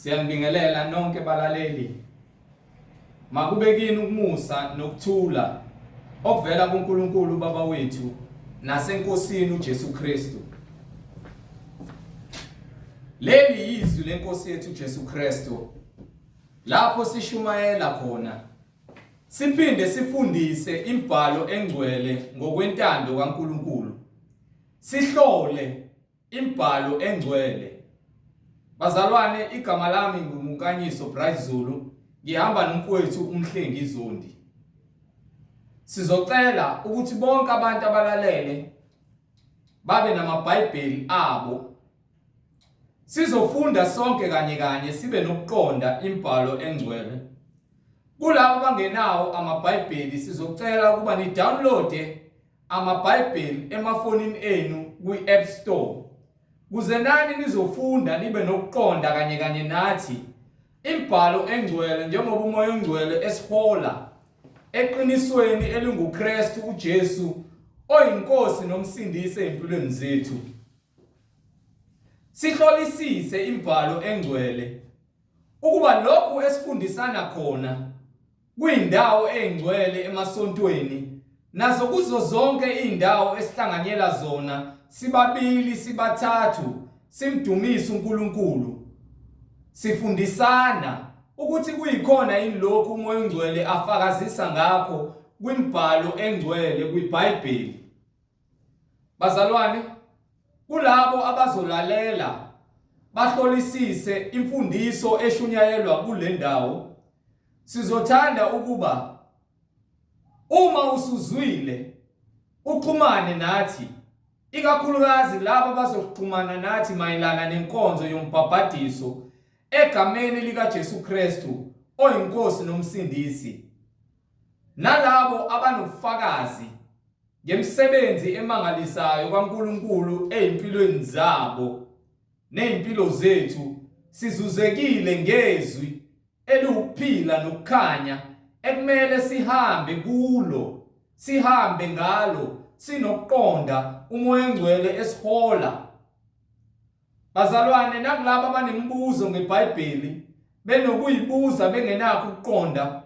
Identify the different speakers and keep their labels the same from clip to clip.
Speaker 1: Siyanibingelela nonke balaleli. Makube kini ukumusa nokuthula okuvela kuNkulunkulu uBaba wethu naseNkosini uJesu Kristu. Leli yizwi lenkosi yethu uJesu Kristu lapho sishumayela khona siphinde sifundise imibhalo engcwele ngokwentando kaNkulunkulu. Sihlole Imibhalo engcwele. Bazalwane, igama lami nguNkanyiso Bright Zulu, ngihamba nomfowethu uMhlengi Zondi. Sizocela ukuthi bonke abantu abalalele babe namaBhayibheli abo. Sizofunda sonke kanye kanye sibe nokuqonda imibhalo engcwele. Kulabo abangenawo amaBhayibheli sizocela ukuba ni-downloade amaBhayibheli emafonini enu kwi-App Store. Kuze nani nizofunda nibe nokuqonda kanye kanye nathi imibhalo engcwele njengoba uMoya oNgcwele esihola eqinisweni elinguKristu uJesu oyiNkosi noMsindisi ezimpilweni zethu. Sihlolisise imibhalo engcwele ukuba lokhu esifundisana khona Kwindawo engcwele emasontweni nazo kuzo zonke izindawo esihlanganyela zona sibabili sibathathu simdumisa uNkulunkulu sifundisana ukuthi kuyikhona yini lokhu uMoya oNgcwele afakazisa ngakho kwimibhalo engcwele kwiBhayibheli. Bazalwane, kulabo abazolalela bahlolisise imfundiso eshunyayelwa kule ndawo, sizothanda ukuba uma usuzwile uxhumane nathi, ikakhulukazi labo abazoxhumana nathi mayelana nenkonzo yombhabhadiso egameni likaJesu Kristu oyiNkosi noMsindisi, nalabo abanobufakazi ngemisebenzi emangalisayo kaNkulunkulu ezimpilweni zabo nezimpilo zethu sizuzekile ngezwi eliwukuphila nokukhanya ekumele sihambe kulo sihambe ngalo sinokuqonda uMoya oNgcwele esihola. Bazalwane, nakulabo abanemibuzo ngeBhayibheli benokuyibuza bengenakho ukuqonda,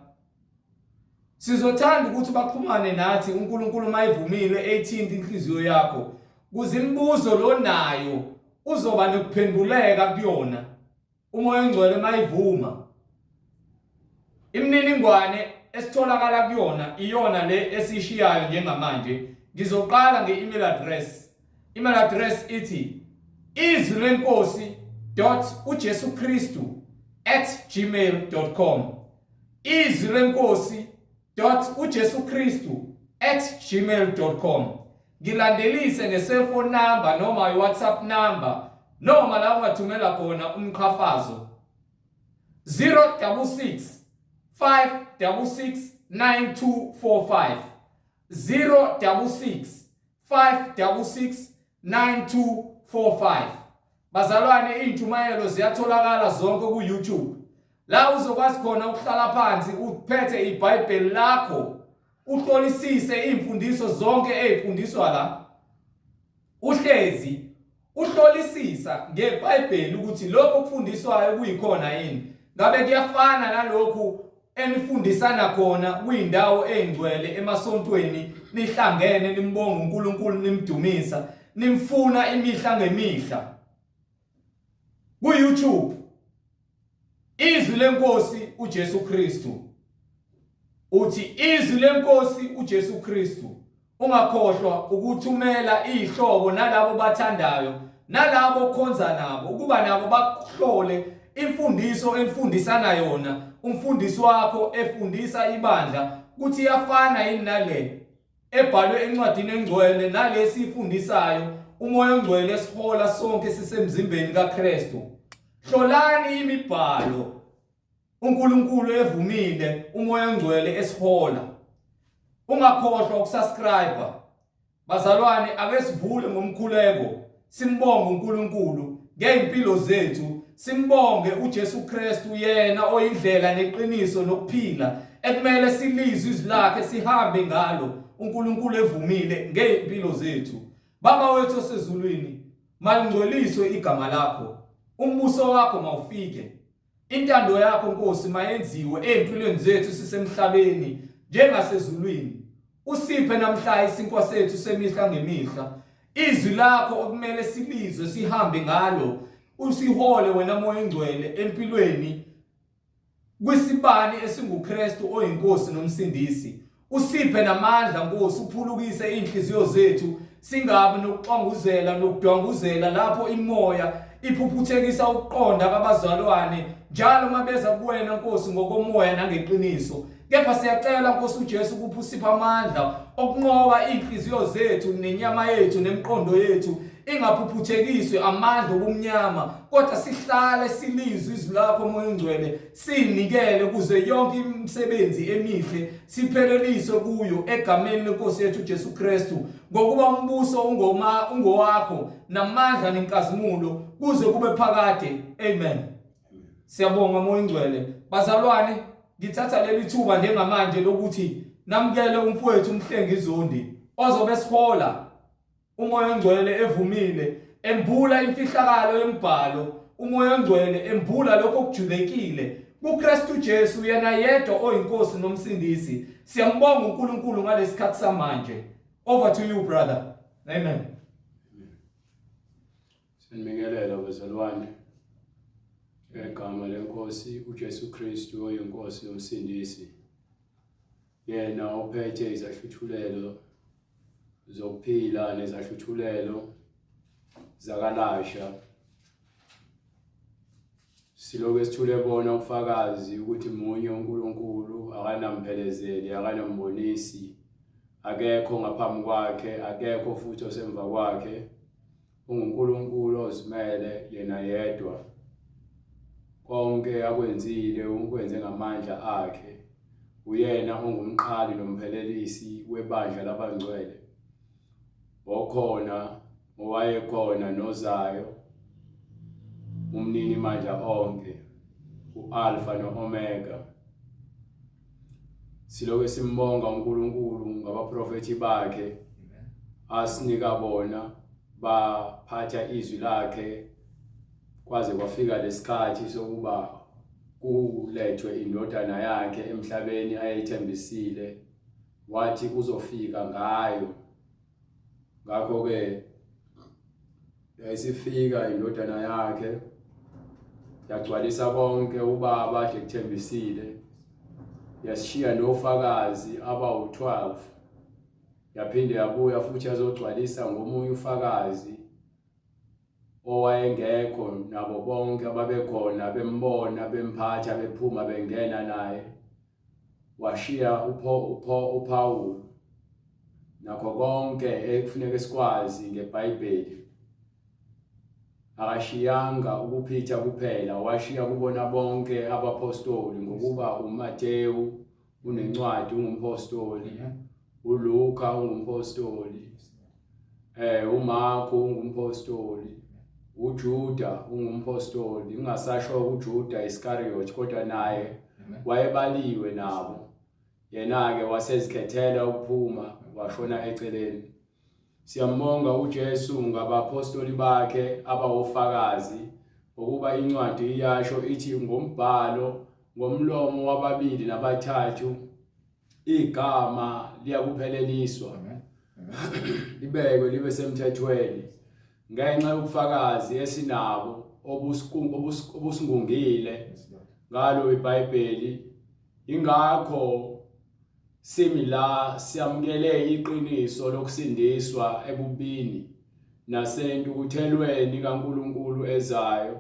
Speaker 1: sizothanda ukuthi baxhumane nathi uNkulunkulu mayivumile eyithinta inhliziyo yakho kuze imibuzo lonayo uzoba nokuphenduleka kuyona uMoya oNgcwele mayivuma. Imininingwane esitholakala kuyona iyona le esishiyayo njengamanje. Ngizoqala nge-email address. Email address ithi izwi lenkosi dot uJesu Kristu at gmail.com. Izwi lenkosi dot uJesu Kristu at gmail.com. Ngilandelise nge-cellphone number noma i-WhatsApp number noma la ungathumela khona umqhafazo 066 566 9245 066 566 9245. Bazalwane, izintshumayelo ziyatholakala zonke ku-YouTube la uzokwazi khona ukuhlala phansi uphethe iBhayibheli lakho uhlolisise izimfundiso zonke ezifundiswa la uhlezi uhlolisisa ngeBhayibheli ukuthi lokho okufundiswayo kuyikhona yini, ngabe kuyafana nalokhu enifundisana khona kwindawo engcwele emasontweni nihlangene nimbonga uNkulunkulu nimdumisa nimfuna imihla ngemihla. Ku YouTube izwi lenkosi uJesu Kristu uthi izwi lenkosi uJesu Kristu. Ungakhohlwa ukuthumela izihlobo nalabo bathandayo nalabo okhonza nabo ukuba nabo bakuhlole imfundiso enifundisana yona umfundisi wakho efundisa ibandla ukuthi iyafana yini nale ebhalwe encwadini engcwele nalesi ifundisayo uMoya oNgcwele esihola sonke sisemzimbeni kaKristu. Hlolani imibhalo uNkulunkulu evumile uMoya oNgcwele esihola. Ungakhohlwa ukusubscribe. Bazalwane, ake sivule ngomkhuleko simbonge uNkulunkulu ngeimpilo zethu, simbonge uJesu Kristu yena oyindlela neqiniso nokuphila ekumele silizwe izwi lakhe sihambe ngalo uNkulunkulu evumile ngeimpilo zethu. Baba wethu osezulwini, malingcweliswe igama lakho, umbuso wakho mawufike. Intando yakho Nkosi mayenziwe ezimpilweni zethu sisemhlabeni njengasezulwini. Usiphe namhla isinkwa sethu semihla ngemihla. Izwi lakho okumele silizwe sihambe ngalo. Usihole wena Moya Ongcwele empilweni kwisibani esinguKristu oyiNkosi noMsindisi. Usiphe namandla Nkosi, uphulukise inhliziyo zethu singabi nokuxwanguzela nokudwanguzela lapho imoya iphuphuthekisa ukuqonda kwabazalwane njalo uma beza kuwena Nkosi ngokomoya nangeqiniso. Kepha siyacela Nkosi uJesu ukupha usipha amandla okunqoba inhliziyo zethu nenyama yethu nemiqondo yethu ingaphuphuthekiswi amandla obumnyama kodwa sihlale silizwe izwi lakho Moya oNgcwele sinikele kuze yonke imisebenzi emihle sipheleliswe kuyo egameni lenkosi yethu uJesu Kristu ngokuba umbuso ungoma ungowakho namandla nenkazimulo kuze kube phakade. Amen. Siyabonga Moya oNgcwele. Bazalwane, ngithatha leli thuba njengamanje lokuthi namukele umfowethu uMhlengi Zondi ozobe sihola uMoya oNgcwele evumile embula imfihlakalo yembhalo, uMoya oNgcwele embula lokho okujulekile kuKristu Jesu yena yedwa oyiNkosi noMsindisi. Siyambonga uNkulunkulu ngalesikhathi samanje. Over to you brother. Amen.
Speaker 2: Sinibingelela bazalwane ngegama lenkosi uJesu Kristu oyiNkosi noMsindisi. Yena ophethe izahluthulelo zokuphila nezahluthulelo zakalasha. Siloke sithule bona ubufakazi ukuthi munye uNkulunkulu, akanammphelezeli, akanambonisi, akekho ngaphambi kwakhe, akekho futhi osemva kwakhe. UnguNkulunkulu ozimele yena yedwa. Konke akwenzile ukwenze ngamandla akhe. Uyena ongumqali nomphelelisi webandla labangcwele. Okhona, owayekhona nozayo, umnini mandla onke, u-Alfa no-Omega. Siloke simbonga uNkulunkulu ngabaprofethi bakhe asinika bona baphatha izwi lakhe kwaze kwafika lesikhathi sokuba kulethwe indodana yakhe emhlabeni ayethembisile wathi uzofika ngayo. Ngakho-ke yayisifika indodana yakhe yagcwalisa konke ubaba ade kuthembisile, yasishiya nofakazi abawu-12, yaphinde yabuya futhi yazogcwalisa ngomunye ufakazi owayengekho nabo bonke ababekhona bembona bemphatha bephuma bengena naye. Washiya uPawulu nakho konke ekufuneka sikwazi ngeBhayibheli. Akashiyanga ukuphitha kuphela, washiya kubona bonke abaphostoli ngokuba uMatewu unencwadi ungumphostoli, uLuka ungumphostoli, uMarko ungumphostoli, uJuda ungumphostoli, ngingasasho uJuda Iscariot kodwa naye wayebaliwe nabo. Yena-ke wasezikhethela ukuphuma washona eceleni. Siyambonga uJesu ngabaphostoli bakhe abawofakazi ngokuba incwadi iyasho ithi ngombhalo ngomlomo wababili nabathathu igama liyakupheleliswa libekwe libe semthethweni ngenxa yobufakazi esinabo obusingungile ngalo iBhayibheli. Ingakho simi la siyamukele iqiniso lokusindiswa ebubini nasentukuthelweni kaNkulunkulu ezayo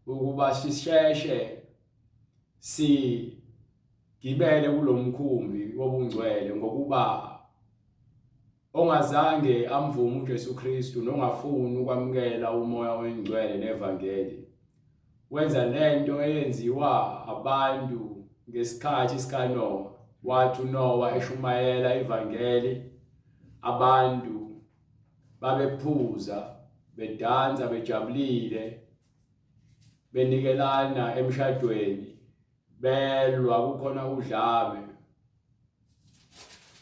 Speaker 2: ukuba sisheshe sigibele kulomkhumbi wobungcwele, ngokuba ongazange amvume uJesu Kristu nongafuni ukwamukela uMoya oyiNgcwele nevangeli wenza lento eyenziwa abantu ngesikhathi sikaNowa. Wathi uNowa eshumayela ivangeli, abantu babephuza bedansa bejabulile benikelana emshadweni belwa kukhona udlame.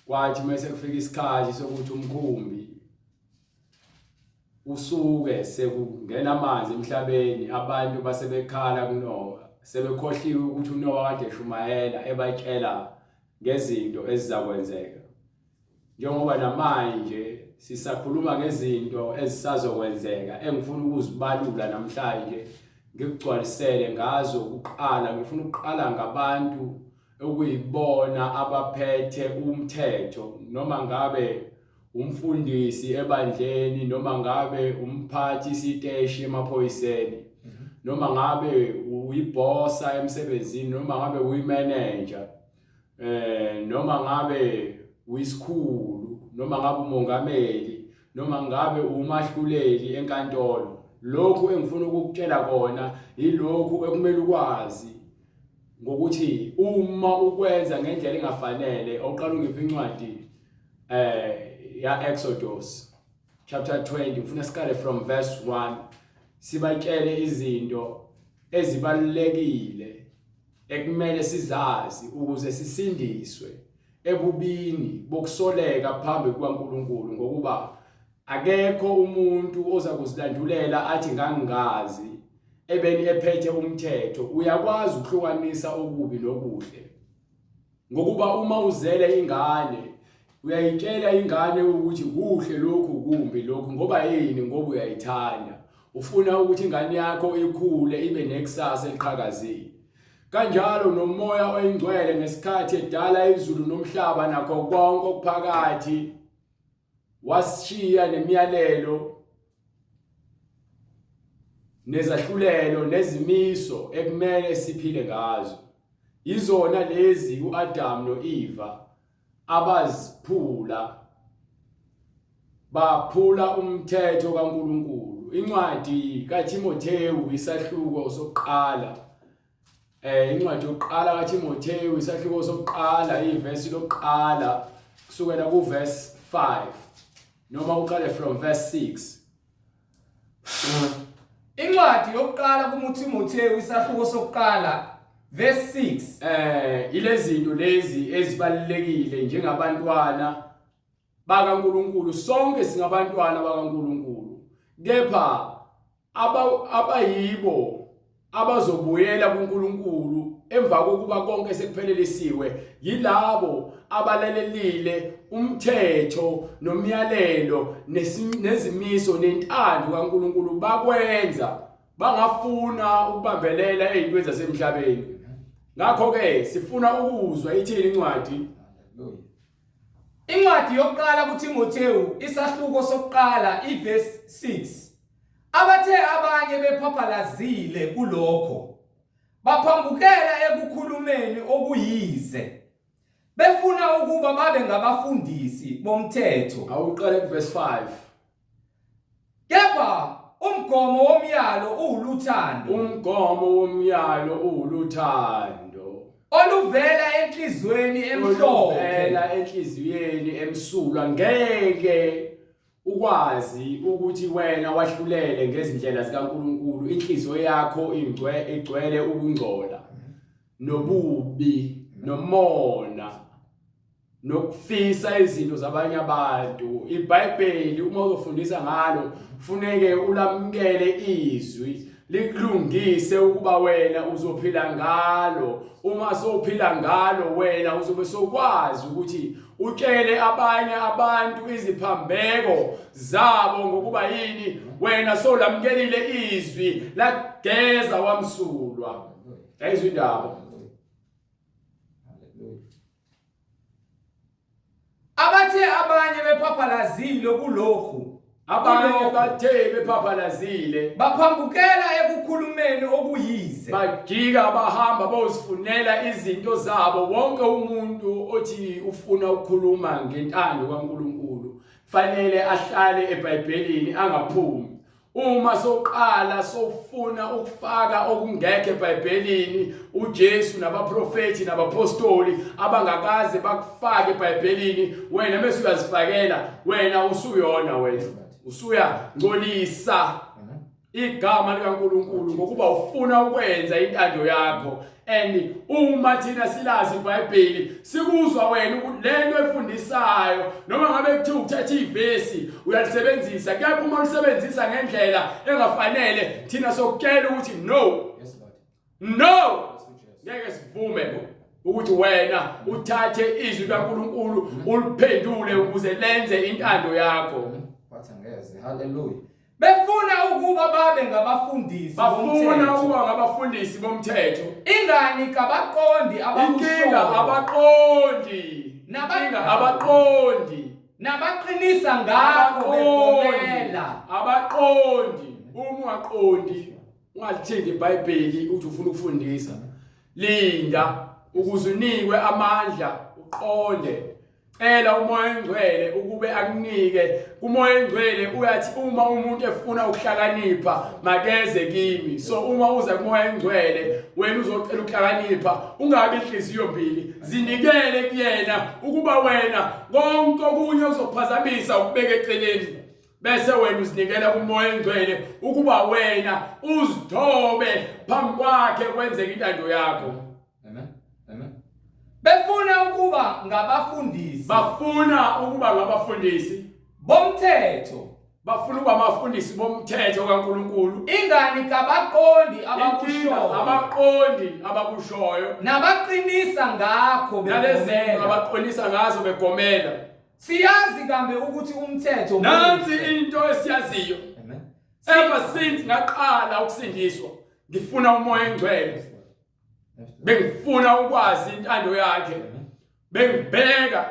Speaker 2: Kwathi mase kufika isikhathi sokuthi umkhumbi usuke sekungena amanzi emhlabeni, abantu base bekhala kuNowa. Sebekhohliwe ukuthi uNowa kade eshumayela ebatshela ngezinto ezizakwenzeka. Njengoba namanje sisakhuluma ngezinto ezisazokwenzeka engifuna ukuzibalula namhlanje ngikugcwalisele ngazo kuqala ngifuna ukuqala ngabantu okuyibona abaphethe umthetho noma ngabe umfundisi ebandleni noma ngabe umphathi siteshi emaphoyiseni noma ngabe uyibhosa emsebenzini noma ngabe uyimanager eh noma ngabe uyisikhulu noma ngabe umongameli noma ngabe umahluleli enkantolo lokhu engifuna ukukutshela kona yilokhu ekumele ukwazi ngokuthi uma ukwenza ngendlela engafanele oqala ungiphi incwadi eh ya Exodus chapter 20 ngifuna siqale from verse 1 sibatshele izinto ezibalulekile ekumele sizazi ukuze sisindiswe ebubini bokusoleka phambi kukaNkulunkulu ngokuba akekho umuntu oza kuzilandulela athi ngangingazi ebeni ephethe umthetho uyakwazi ukuhlukanisa okubi nokuhle Ngokuba uma uzele ingane uyayitshela ingane ukuthi kuhle lokhu kumbi lokhu ngoba yini ngoba uyayithanda ufuna ukuthi ingane yakho ikhule ibe nekusasa eliqhakazile kanjalo nomoya oyingcwele ngesikhathi edala izulu nomhlaba nakho konke okuphakathi wasishiya nemiyalelo nezahlulelo nezimiso ekumele siphile ngazo izona lezi uAdam noEva abaziphula baphula umthetho kaNkuluNkulu incwadi kaTimothewu isahluko sokuqala Eh incwadi yokuqala kaTimothewu isahluko sokuqala ivesi lokuqala kusukela ku verse 5 noma uqale from verse 6.
Speaker 1: Incwadi yokuqala kuTimothewu isahluko sokuqala verse 6.
Speaker 2: Eh ilezinto lezi ezibalulekile njengabantwana bakaNkuluNkulu sonke singabantwana bakaNkuluNkulu kepha abayibo abazobuyela kuNkulunkulu emva kokuba konke sekuphelelisiwe yilabo abalalelile umthetho nomyalelo nezimiso nentando kaNkulunkulu bakwenza bangafuna ukubambelela ezintweni zasemhlabeni ngakho ke sifuna ukuzwa ithini incwadi
Speaker 1: Incwadi yokuqala kuThimothewu isahluko sokuqala ivesi 6 Abathe abanye bephaphalazile kulokho baphambukela ekukhulumeni okuyize befuna ukuba babe ngabafundisi bomthetho.
Speaker 2: Awuqale kuverse 5.
Speaker 1: Kepha umgomo womyalo uwuluthando.
Speaker 2: Umgomo womyalo uwuluthando.
Speaker 1: Oluvela enhliziyweni emhlophe.
Speaker 2: Oluvela enhliziyweni emsulwa ngeke ukwazi ukuthi wena wahlulele ngezindlela zikaNkuluNkulu inhliziyo yakho ingcwe igcwele ukungcola nobubi nomona nokufisa izinto zabanye abantu iBhayibheli uma uzofundisa ngalo funeke ulamukele izwi likulungise ukuba wena uzophila ngalo uma sophila ngalo wena uzobe sokwazi ukuthi utshele abanye abantu iziphambeko zabo ngokuba yini wena solamukelile izwi lageza wamsulwa yayizwa indaba
Speaker 1: Abathe abanye bephaphalazile kulokhu
Speaker 2: abanye bathe bephaphalazile
Speaker 1: baphambukela ekukhulumeni okuyize
Speaker 2: bajika bahamba bozifunela izinto zabo wonke umuntu othi ufuna ukukhuluma ngentando kaNkuluNkulu fanele ahlale eBhayibhelini angaphumi Uma soqala sofuna ukufaka okungekho eBhayibhelini uJesu nabaprofethi nabapostoli abangakaze bakufake eBhayibhelini wena bese uyazifakela wena usuyona wena usuya ngcolisa igama likaNkuluNkulu ngokuba ufuna ukwenza intando yakho and uma thina silazi iBhayibheli sikuzwa wena ukuthi lento efundisayo noma ngabe kuthiwa uthatha ivesi uyalisebenzisa kepha uma ulisebenzisa ngendlela engafanele thina sokutshela ukuthi no No, ngeke sivume ukuthi wena uthathe izwi likaNkulunkulu uliphendule ukuze lenze intando yakho.
Speaker 1: Wathi angeze. Haleluya. Befuna ukuba babe ngabafundisi
Speaker 2: Bafuna
Speaker 1: bomthetho.
Speaker 2: ukuba ngabafundisi bomthetho.
Speaker 1: Ingani kabaqondi
Speaker 2: Inkinga
Speaker 1: abakushoyo
Speaker 2: abaqondi. Inkinga abaqondi.
Speaker 1: Nabaqinisa ngakho
Speaker 2: Abaqondi.
Speaker 1: begomela.
Speaker 2: Abaqondi. Uma ungaqondi ungalithinti iBhayibheli uthi ufuna ukufundisa. Linda ukuze unikwe amandla uqonde. Cela uMoya oNgcwele ukube akunike. KuMoya oNgcwele uyathi uma umuntu efuna ukuhlakanipha makeze kimi. So uma uza kuMoya oNgcwele wena uzocela ukuhlakanipha, ungabi inhliziyo mbili. Zinikele kuyena ukuba wena konke okunye uzophazamisa ukubeka eceleni. Bese wena uzinikela kuMoya oNgcwele ukuba wena uzithobe phambi kwakhe kwenzeke intando yakho.
Speaker 1: Amen. Amen. Befuna ukuba ngabafundisi.
Speaker 2: Bafuna ukuba ngabafundisi
Speaker 1: bomthetho.
Speaker 2: Bafuna ukuba abafundisi bomthetho kaNkulunkulu.
Speaker 1: Ingani kabaqondi
Speaker 2: Inkinga
Speaker 1: abakushoyo.
Speaker 2: abaqondi abakushoyo.
Speaker 1: Nabaqinisa ngakho
Speaker 2: Nalezi
Speaker 1: begomela.
Speaker 2: abaqondisa ngazo begomela.
Speaker 1: Siyazi kambe ukuthi umthetho
Speaker 2: Nansi
Speaker 1: muhle.
Speaker 2: into esiyaziyo.
Speaker 1: Amen.
Speaker 2: Ever since ngaqala ukusindiswa ngifuna uMoya oNgcwele. Bengifuna ukwazi intando yakhe. Bengibheka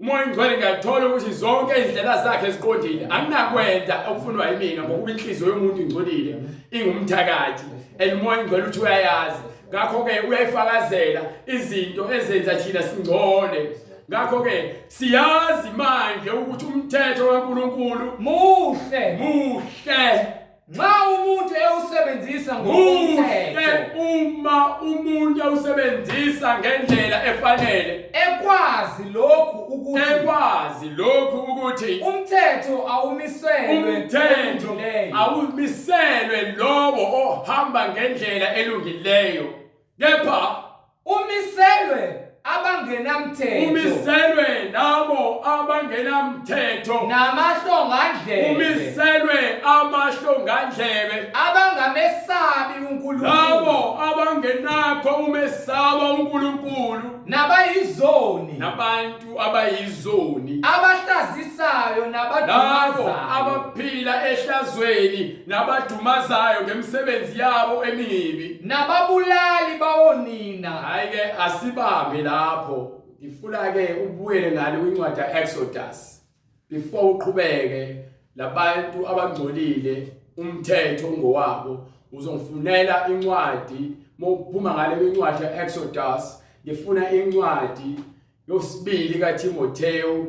Speaker 2: uMoya oNgcwele ngiyathola ukuthi zonke izindlela zakhe ziqondile. Anginakwenza okufunwa yimina ngokuba inhliziyo yomuntu ingcolile, ingumthakathi. And uMoya oNgcwele uthi uyayazi. Ngakho-ke uyayifakazela izinto ezenza thina singcole. Ngakho-ke siyazi manje ukuthi umthetho kaNkulunkulu
Speaker 1: muhle.
Speaker 2: Muhle.
Speaker 1: Nxa umuntu ewusebenzisa
Speaker 2: Muhle
Speaker 1: ngokomthetho,
Speaker 2: uma umuntu ewusebenzisa ngendlela efanele,
Speaker 1: ekwazi lokhu ukuthi
Speaker 2: ekwazi lokhu ukuthi
Speaker 1: umthetho awumiselwe
Speaker 2: umthetho
Speaker 1: olungileyo.
Speaker 2: awumiselwe lowo ohamba ngendlela elungileyo, kepha
Speaker 1: umiselwe abangenamthetho,
Speaker 2: umiselwe labo abangenamthetho,
Speaker 1: namahlongandlebe,
Speaker 2: umiselwe amahlongandlebe,
Speaker 1: abangamesabi uNkulunkulu,
Speaker 2: labo abangenakho umesaba uNkulunkulu,
Speaker 1: nabayizoni,
Speaker 2: nabantu abayizoni,
Speaker 1: abahlazisayo
Speaker 2: labo
Speaker 1: nabadumazayo,
Speaker 2: abaphila ehlazweni nabadumazayo ngemisebenzi yabo emibi,
Speaker 1: nababulali bawonina.
Speaker 2: Hayi ke, asibambe lapho. Ngifuna ke ubuyele ngale kwincwadi ya-Exodus before uqhubeke. Labantu abangcolile umthetho ngowabo. Uzongifunela incwadi mawuphuma ngale kwincwadi ya-Exodus. Ngifuna incwadi yosibili kaTimotheo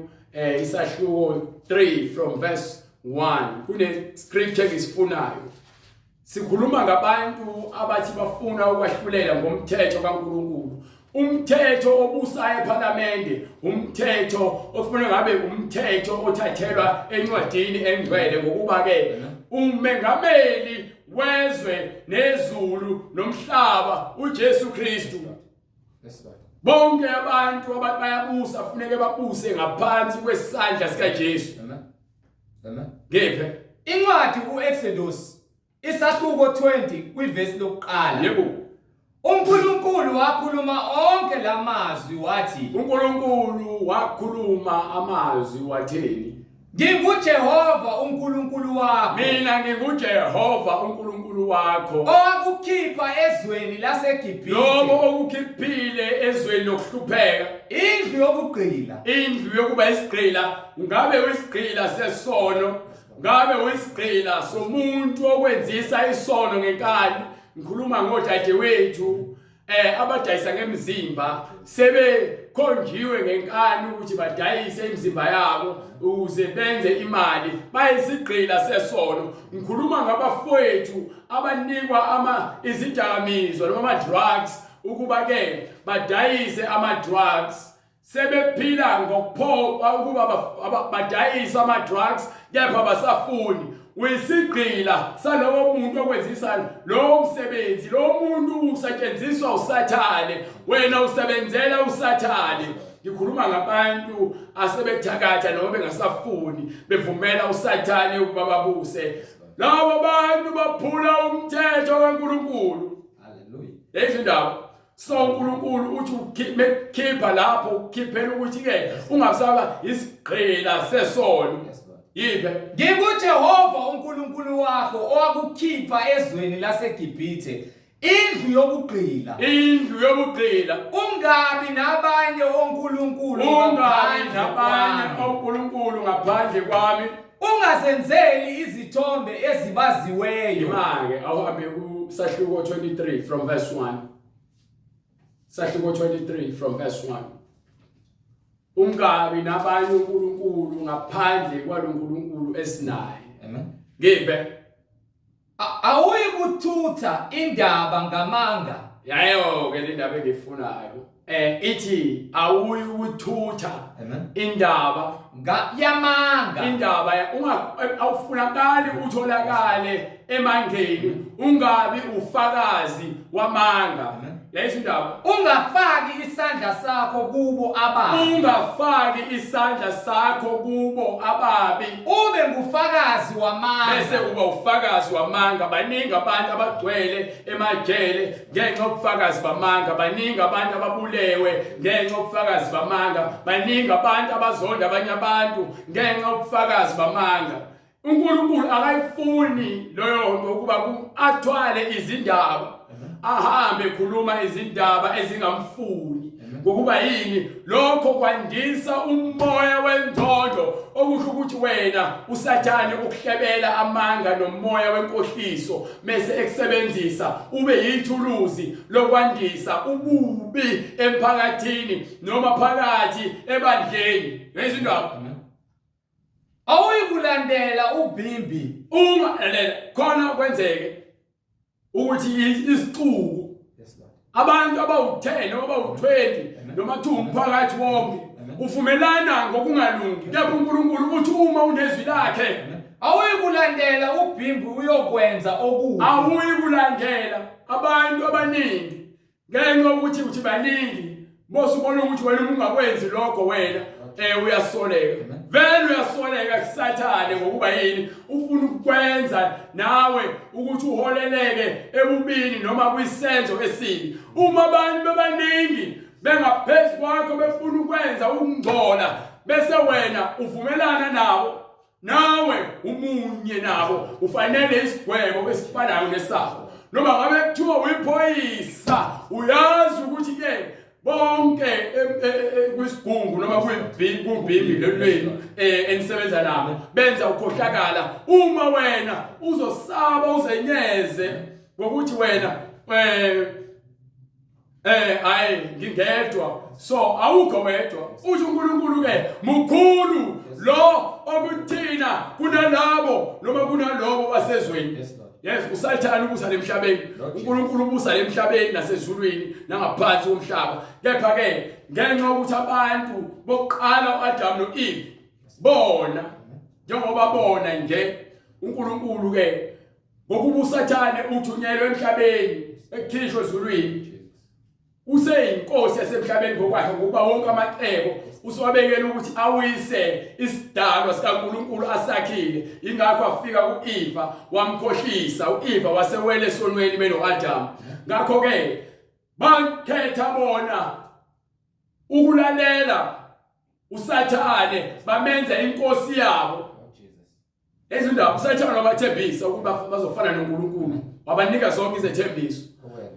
Speaker 2: isahluko 3 from verse 1. Kune scripture engisifunayo. Sikhuluma ngabantu abathi bafuna ukwahlulela ngomthetho kaNkulunkulu. Umthetho obusayo ePhalamende, umthetho ofuna ngabe umthetho othathelwa encwadini engcwele, ngokuba ke umengameli wezwe nezulu nomhlaba uJesu Kristu. Bonke abantu abathi bayabusa funeke babuse ngaphansi kwesandla sikaJesu.
Speaker 1: Amen. Amen.
Speaker 2: Ngephe.
Speaker 1: Incwadi uExodus isahluko 20 kwivesi lokuqala.
Speaker 2: Yebo.
Speaker 1: uNkulunkulu wakhuluma onke lamazwi wathi,
Speaker 2: uNkulunkulu wakhuluma amazwi watheni?
Speaker 1: NginguJehova uNkulunkulu wakho.
Speaker 2: Mina nginguJehova uNkulunkulu wakho.
Speaker 1: Owakukhipha ezweni laseGibhithe.
Speaker 2: Lowo okukhiphile ezweni lokuhlupheka.
Speaker 1: Indlu yobugqila.
Speaker 2: Indlu yokuba isigqila. Ungabe uyisigqila sesono, ngabe uyisigqila somuntu okwenzisa isono ngenkani. Ngikhuluma ngodadewethu abadayisa ngemizimba, sebekhonjiwe ngenkani ukuthi badayise imizimba yabo ukuze benze imali, bayisigqila sesono. Ngikhuluma ngabafowethu abanikwa ama izidakamizwa noma ama drugs ukuba ke badayise ama drugs, sebephila ngokuphoqa ukuba badayise ama drugs kepha basafuni. Uyisigqila salowo muntu okwenzisa lowo msebenzi. Lowo muntu usetshenziswa uSathane, wena usebenzela uSathane. Ngikhuluma ngabantu asebethakatha noma bengasafuni, bevumela uSathane ukuba babuse. Labo bantu baphula umthetho kaNkulunkulu.
Speaker 1: Hallelujah.
Speaker 2: Lezi indaba so uNkulunkulu uthi ukhipha lapho ukhiphela ukuthi ke ungabusaba isigqila sesono. Yiphe?
Speaker 1: NginguJehova uNkulunkulu wakho owakukhipha ezweni laseGibhithe, indlu yobugqila.
Speaker 2: Indlu yobugqila.
Speaker 1: Ungabi nabanye onkulunkulu
Speaker 2: Ungabi
Speaker 1: ngaphandle
Speaker 2: nabanye
Speaker 1: kwami.
Speaker 2: onkulunkulu ngaphandle kwami.
Speaker 1: Ungazenzeli izithombe ezibaziweyo.
Speaker 2: Ima-ke awuhambe kusahluko 23 from verse 1. Sahluko 23 from verse 1. Ungabi nabanye uNkulunkulu ngaphandle kwaloNkulunkulu esinaye.
Speaker 1: Amen.
Speaker 2: Ngiphe.
Speaker 1: Awuyi kuthutha indaba ngamanga.
Speaker 2: Yayo ke le ndaba engiyifunayo. Eh ithi awuyi ukuthutha indaba
Speaker 1: yamanga.
Speaker 2: Indaba unga awufunakali utholakale emangeni ungabi ufakazi wamanga. Yayithi indaba.
Speaker 1: Ungafaki isandla sakho kubo ababi.
Speaker 2: Ungafaki isandla sakho kubo ababi.
Speaker 1: Ube ngufakazi wamanga.
Speaker 2: Bese uba ufakazi wamanga. Baningi abantu abagcwele emajele ngenxa yobufakazi bamanga. Baningi abantu ababulewe ngenxa yobufakazi bamanga. Baningi abantu abazonda abanye abantu ngenxa yobufakazi bamanga. uNkulunkulu akayifuni leyo nto ukuba athwale izindaba ahambe ekhuluma izindaba ezingamfuni ngokuba yini lokho kwandisa umoya wenzondo okusho ukuthi wena usathane ukuhlebela amanga nomoya wenkohliso mese ekusebenzisa ube yithuluzi lokwandisa ububi emphakathini noma phakathi ebandleni ngezindaba
Speaker 1: Awuyikulandela ubhimbi.
Speaker 2: Uma lalela khona kwenzeke ukuthi isixuku abantu abawu-10 noma abawu-20 noma kuthiwa umphakathi wonke uvumelana ngokungalungi kepha uNkulunkulu uthi uma unezwi lakhe
Speaker 1: awuyikulandela ubhimbi uyokwenza okubi
Speaker 2: awuyikulandela abantu abaningi ngenxa yokuthi uthi baningi mose ubona ukuthi wena uma ungakwenzi lokho wena eh uyasoleka vele uyasoleka kusathane ngokuba yini ufuna ukukwenza nawe ukuthi uholeleke ebubini noma kwisenzo esibi uma abantu bebaningi bengaphezu kwakho befuna ukwenza ukungcola bese wena uvumelana nabo nawe umunye nabo ufanele isigwebo esifanayo nesabo noma ngabe kuthiwa uyiphoyisa uyazi ukuthi ke bonke e, e, e, kwisigungu noma kubhimbi lelwenu enisebenza nabo benza ukhohlakala uma wena uzosaba uzenyeze ngokuthi wena eh Eh hayi ngingedwa so awukho wedwa usho uNkulunkulu ke mukhulu lo okuthina kunalabo noma kunalobo basezweni yes usathane ubusa lemhlabeni uNkulunkulu ubusa lemhlabeni nasezulwini nangaphansi komhlaba kepha ke ngenxa yokuthi abantu bokuqala uAdam noEve bona njengoba bona nje uNkulunkulu ke Ngokuba uSathane uthunyelwe emhlabeni ekukhishwe ezulwini. Useyinkosi yasemhlabeni ngokwakhe ngokuba wonke amacebo usewabekela ukuthi awise isidalwa sikaNkulunkulu asakhile. Ingakho afika kuEva wamkhohlisa uEva wasewele esonweni benoAdam. Ngakho ke bakhetha bona ukulalela uSathane bamenza inkosi yabo. Izindaba uSathane wabathembisa ukuba bazofana noNkulunkulu, wabanika zonke izethembiso.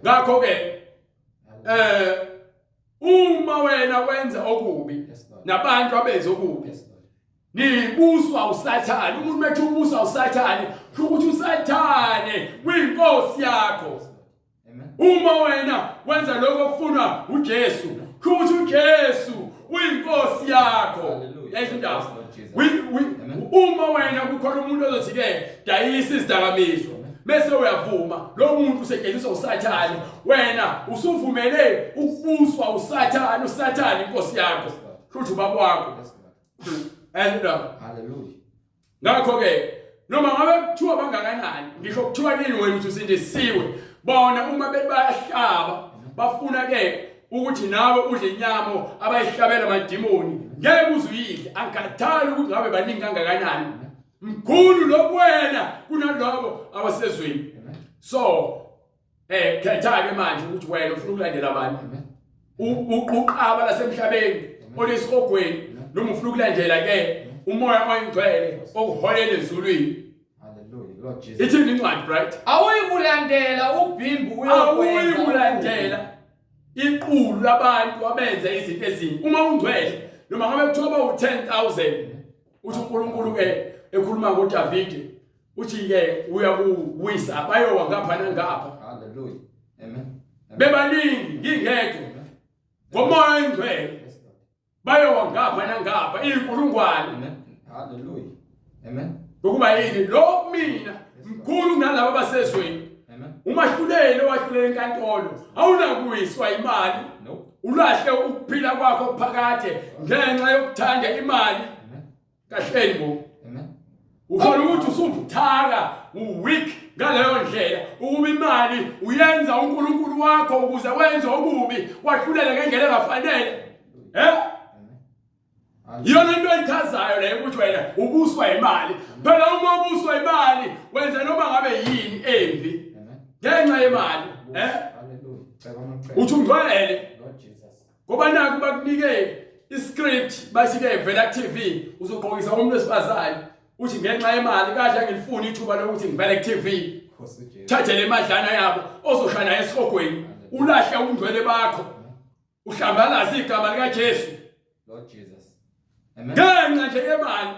Speaker 2: Ngakho ke eh uma wena wenza okubi nabantu abenza okubi nibuswa uSathane umuntu methi ubuswa uSathane kusho ukuthi uSathane uyinkosi yakho Uma wena wenza lokho okufunwa uJesu, kusho uJesu uyinkosi yakho. Yayizo indaba. Uma wena kukhona umuntu ozothi ke dayisa izidakamizwa bese uyavuma lo muntu usetshenziswa usathane wena usuvumele ukubuswa usathane usathane inkosi yakho futhi ubaba wakho and
Speaker 1: hallelujah
Speaker 2: Ngakho ke noma ngabe kuthiwa bangakanani ngisho kuthiwa kini wena uthi usindisiwe bona uma bethi bayahlaba bafuna ke ukuthi nawe udle inyama abayihlabela amadimoni ngeke uze uyidle angikhathali ukuthi ngabe baningi kangakanani mkhulu lokuwena kunaloko abasezweni so Eh khetha ke manje ukuthi wena ufuna ukulandela bani. Uquqaba lasemhlabeni olesihogweni noma ufuna ukulandela ke umoya oyingcwele okuholela ezulwini.
Speaker 1: Hallelujah. Lord Jesus.
Speaker 2: Ithini incwadi right?
Speaker 1: Awuyikulandela ubhimbu uyokwenza.
Speaker 2: Awuyikulandela iqulu labantu abenza izinto ezimbi. Uma ungcwele noma ngabe kuthiwa bawu 10000 uthi uNkulunkulu ke ekhuluma ngoDavide uthi ke uyakuwisa bayowa ngapha nangapha.
Speaker 1: Hallelujah. Amen.
Speaker 2: Bebaningi ngingedwa. Ngomoya oyingcwele. Bayowa ngapha nangapha izinkulungwane.
Speaker 1: Amen. Hallelujah. Amen.
Speaker 2: Ngokuba yini lo mina mkhulu kunalabo abasezweni.
Speaker 1: Amen.
Speaker 2: Umahluleli owahlulela enkantolo awunakuwiswa imali.
Speaker 1: No.
Speaker 2: Ulahle ukuphila kwakho phakade ngenxa yokuthanda imali.
Speaker 1: Amen.
Speaker 2: Kahleni bo.
Speaker 1: Amen.
Speaker 2: Uthola ukuthi usubuthaka, uweak ngaleyo ndlela ukuba imali uyenza uNkulunkulu wakho ukuze wenze okubi, wahlulele ngendlela engafanele. Eh? Iyona into eyichazayo leyo ukuthi wena ubuswa imali. Phela uma ubuswa imali wenza noma ngabe yini embi ngenxa yemali, eh? Uthi ungcwele. Ngoba naku bakunike iscript bathi ke vela ku TV uzogqokisa umuntu wesifazane uthi ngenxa yemali kahle angilifuni ithuba lokuthi ngivele ku TV. Thathe le madlana yabo ozoshaya naye esihogweni ulahle ubungcwele bakho uhlambalaze igama likaJesu.
Speaker 1: Lord Jesus. Amen.
Speaker 2: Ngenxa nje yemali.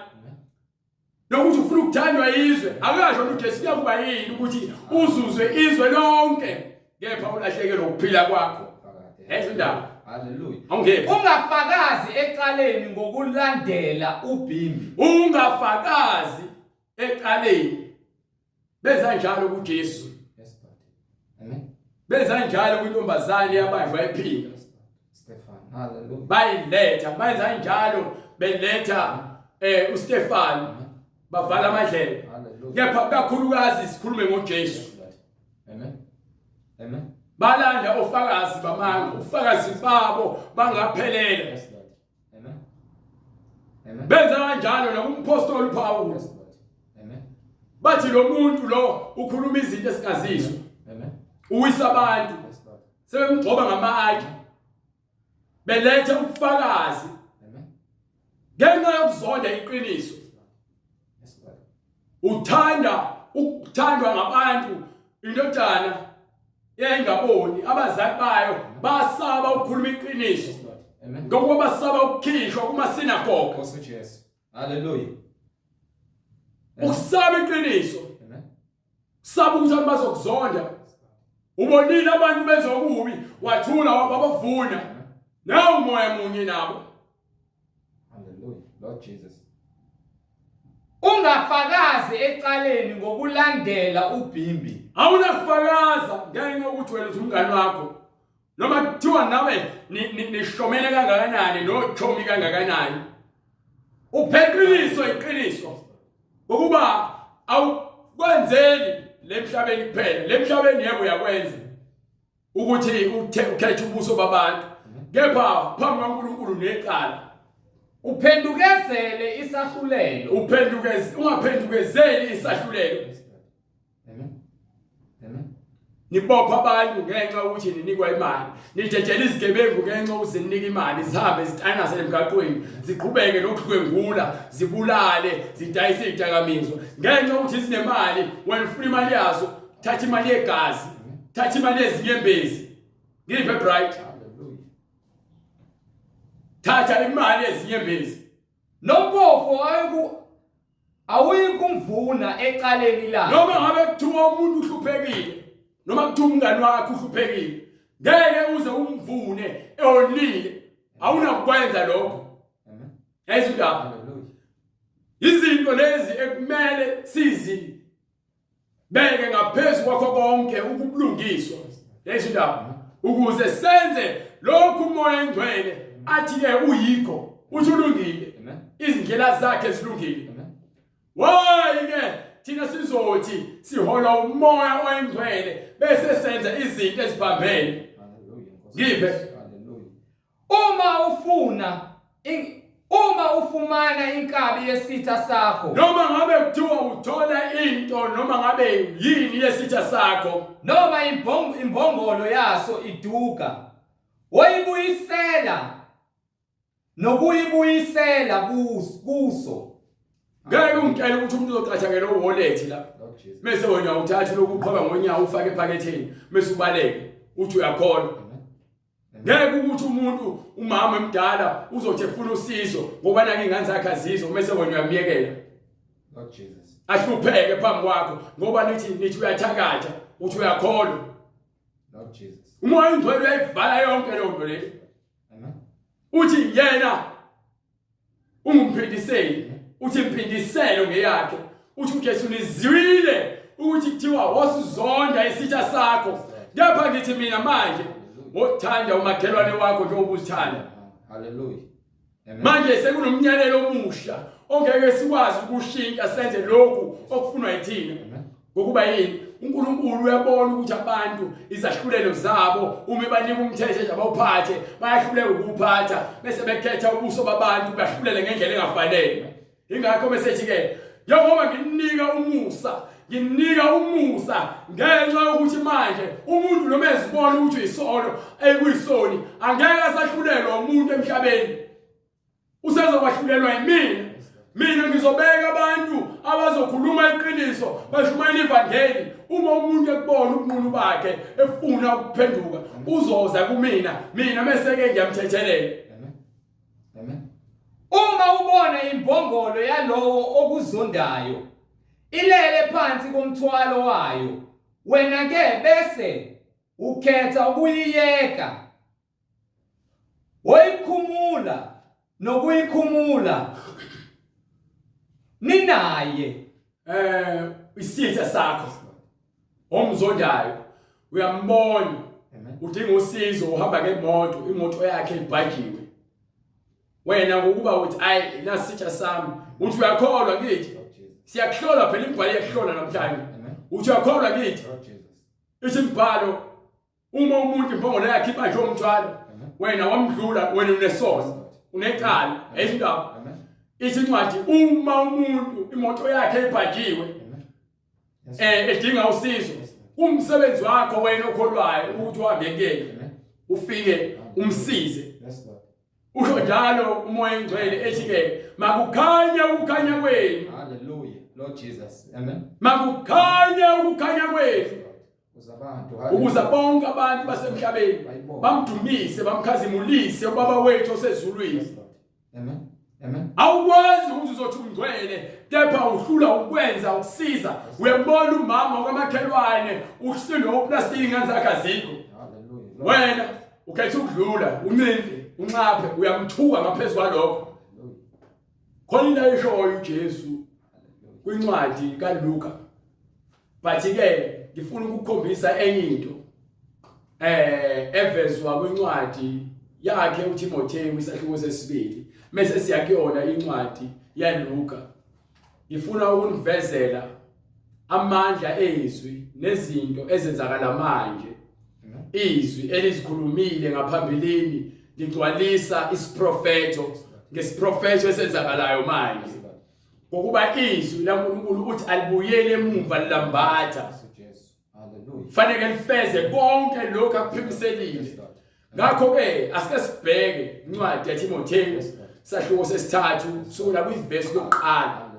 Speaker 2: Nokuthi ufuna ukuthandwa izwe akasho uJesu kuyakuba yini ukuthi uzuzwe izwe lonke kepha ulahlekelwe ukuphila kwakho. Lezo indaba.
Speaker 1: Hallelujah.
Speaker 2: Awungephi.
Speaker 1: Ungafakazi ecaleni ngokulandela ubhimbi.
Speaker 2: Ungafakazi ecaleni. Benza njalo kuJesu.
Speaker 1: Yes, Lord. Amen.
Speaker 2: Benza njalo kwintombazane yabanjwa ephinga.
Speaker 1: Stefan. Hallelujah.
Speaker 2: Bayiletha, benza njalo beletha eh uStefan bavala amadlebe.
Speaker 1: Hallelujah.
Speaker 2: Kepha kakhulukazi sikhulume ngoJesu.
Speaker 1: Yes, Lord. Amen. Amen.
Speaker 2: Balanda ofakazi bamanga, ufakazi babo bangaphelela.
Speaker 1: Yes, Lord. Amen. Amen.
Speaker 2: Benza kanjalo nakumpostoli uPaul.
Speaker 1: Yes, Lord. Amen.
Speaker 2: Bathi lo muntu lo ukhuluma izinto esingazizwa.
Speaker 1: Amen.
Speaker 2: Uwisa abantu.
Speaker 1: Yes, Lord.
Speaker 2: Sebemgxoba ngamatshe. Beletha ubufakazi.
Speaker 1: Amen.
Speaker 2: Ngenxa yokuzonda iqiniso.
Speaker 1: Yes, Lord.
Speaker 2: Uthanda ukuthandwa ngabantu indodana yayingaboni abazali bayo basaba ukukhuluma iqiniso.
Speaker 1: Yes, Lord. Amen.
Speaker 2: Ngokuba basaba ukukhishwa kumasinagoge.
Speaker 1: Nkosi Jesu. Hallelujah.
Speaker 2: Ukusaba iqiniso.
Speaker 1: Amen.
Speaker 2: Saba ukuthi abantu bazokuzonda. Ubonile abantu benza okubi, wathula wabavuna. Nawu umoya munye nabo.
Speaker 1: Hallelujah. Lord Jesus. Ungafakazi ecaleni ngokulandela ubhimbi.
Speaker 2: Awunakufakaza ngenxa yokuthi wena uthi umngani wakho. Noma kuthiwa nawe nishomene kangakanani nochomi kangakanani. Upheqiniso iqiniso. Ngokuba awukwenzeli lemhlabeni kuphela. Lemhlabeni yebo uyakwenza. Ukuthi ukhethe ubuso babantu. Kepha phambi kwaNkulunkulu necala.
Speaker 1: Uphendukezele isahlulelo.
Speaker 2: Uphendukeze ungaphendukezeli isahlulelo.
Speaker 1: Amen. Amen.
Speaker 2: Nibopha abantu ngenxa ukuthi ninikwa imali. Nidedela izigebengu ngenxa ukuthi zinika imali zihambe zitanase emgaqweni, ziqhubeke nokudlwengula, zibulale, zidayise izidakamizwa. Ngenxa ukuthi zinemali, wena ufuna imali yazo, thatha imali yegazi, thatha imali yezinyembezi. Ngiphe bright.
Speaker 1: Hallelujah.
Speaker 2: Thatha imali yezinyembezi.
Speaker 1: Nompofu ayiku awuyikumvuna ecaleni lakhe.
Speaker 2: Noma ngabe kuthiwa umuntu uhluphekile, noma kuthiwa umngani wakho uhluphekile, ngeke uze umvune ewonile. Awunakukwenza lokho.
Speaker 1: Amen.
Speaker 2: Yayizi indaba.
Speaker 1: Hallelujah.
Speaker 2: Izinto lezi ekumele sizi beke ngaphezu kwakho konke ukubulungiswa. Yayizi indaba. Ukuze senze lokhu uMoya oNgcwele athi ke uyikho, uthi ulungile.
Speaker 1: Amen.
Speaker 2: Izindlela zakhe zilungile.
Speaker 1: Amen.
Speaker 2: Why ke thina sizothi siholwa umoya oyingcwele bese senza izinto eziphambene.
Speaker 1: Hallelujah. Nkosi
Speaker 2: Ngiphe.
Speaker 1: Jesu. Hallelujah. Uma ufuna Uma ufumana inkabi yesitha sakho,
Speaker 2: Noma ngabe kuthiwa uthola into noma ngabe yini yesitha sakho,
Speaker 1: noma imbongolo yaso iduka, woyibuyisela nokuyibuyisela kuso.
Speaker 2: Ngeke ungitshele ukuthi umuntu uzocatshangelwa uwallet la. Mese wena uthatha lokhu uqhoba ngonyawo ufake ephaketheni mese ubaleke uthi uyakholwa. Ngeke ukuthi umuntu umama emdala uzothi efuna usizo ngoba nake ingane zakhe azizwa mese wena uyamyekela.
Speaker 1: Lord Jesus.
Speaker 2: Ahlupheke phambi kwakho ngoba nithi uyathakatha uthi uyakholwa.
Speaker 1: Lord Jesus.
Speaker 2: Umoya ongcwele uyayivala yonke leyo nto leyo.
Speaker 1: Amen.
Speaker 2: Uthi yena ungumphindiseli, uthi impindiselo ngeyakhe. Uthi uJesu nizwile ukuthi kuthiwa wasizonda isitha sakho. Kepha ngithi mina manje wothanda umakhelwane wakho njengoba uzithanda.
Speaker 1: Hallelujah.
Speaker 2: Manje sekunomnyalelo omusha ongeke sikwazi ukushintsha senze lokhu okufunwa yithina. Ngokuba yini? uNkulunkulu uyabona ukuthi abantu izahlulelo zabo uma ebanika umthetho nje abawuphathe bayahluleka ukuwuphatha bese bekhetha ubuso babantu bahlulele ngendlela engafanele. Ingakho bese ke njengoba ngininika umusa nginika umusa ngenxa yokuthi manje umuntu noma ezibona ukuthi uyisono ekuyisoni angeke asahlulelwa umuntu emhlabeni usezokwahlulelwa yimina mina ngizobeka abantu abazokhuluma iqiniso bashumayela ivangeli uma umuntu ekubona ubunqunu bakhe efuna ukuphenduka uzoza kumina mina mese-ke ngiyamthethelela
Speaker 1: Amen. Uma ubona imbongolo yalowo okuzondayo ilele phansi komthwalo wayo, wena ke bese ukhetha ukuyiyeka. Woyikhumula nokuyikhumula ninaye.
Speaker 2: Isitha sakho omzondayo uyambona udinga usizo uhamba ngemoto imoto yakhe ibhajiwe wena ngokuba uthi ayi nasitsha sami uthi uyakholwa kithi siyakuhlola phela imibhalo iyakuhlola namhlanje uthi uyakholwa kithi ithi imibhalo uma umuntu imbongolo yakhe ibanjwe umthwalo wena wamdlula wena unesono unecala ayisho indaba ithi incwadi uma umuntu imoto yakhe ibhajiwe edinga usizo umsebenzi wakho wena okholwayo ukuthi uhambe kuyena ufike umsize usho njalo umoya engcwele ethi ke makukhanye ukukhanya kwenu
Speaker 1: haleluya lord jesus amen
Speaker 2: makukhanye ukukhanya kwenu ukuze bonke abantu basemhlabeni bamdumise bamkhazimulise ubaba wethu osezulwini
Speaker 1: amen amen
Speaker 2: awukwazi ukuthi uzothi ungcwele kepha uhlula ukwenza ukusiza uyambona umama okamakhelwane usindwa uplastiki ingane zakhe azikho wena ukhetha ukudlula uncinze unxaphe uyamthuka ngaphezu kwalokho khona into ayishoyo uJesu kwincwadi kaLuka but ke ngifuna ukukhombisa enye into evezwa kwincwadi yakhe uTimothewu isahluko sesibili mase siya kuyona incwadi yaLuka ngifuna ukunivezela amandla ezwi nezinto ezenzakala manje izwi elizikhulumile ngaphambilini ligcwalisa isiprofetho ngesiprofetho esenzakalayo manje ngokuba izwi laNkulunkulu uthi alibuyele emumva lilambatha fanele lifeze konke lokhu akuphimiselile ngakho ke asike sibheke incwadi yaTimothewu sahluko sesithathu sukela kwivesi lokuqala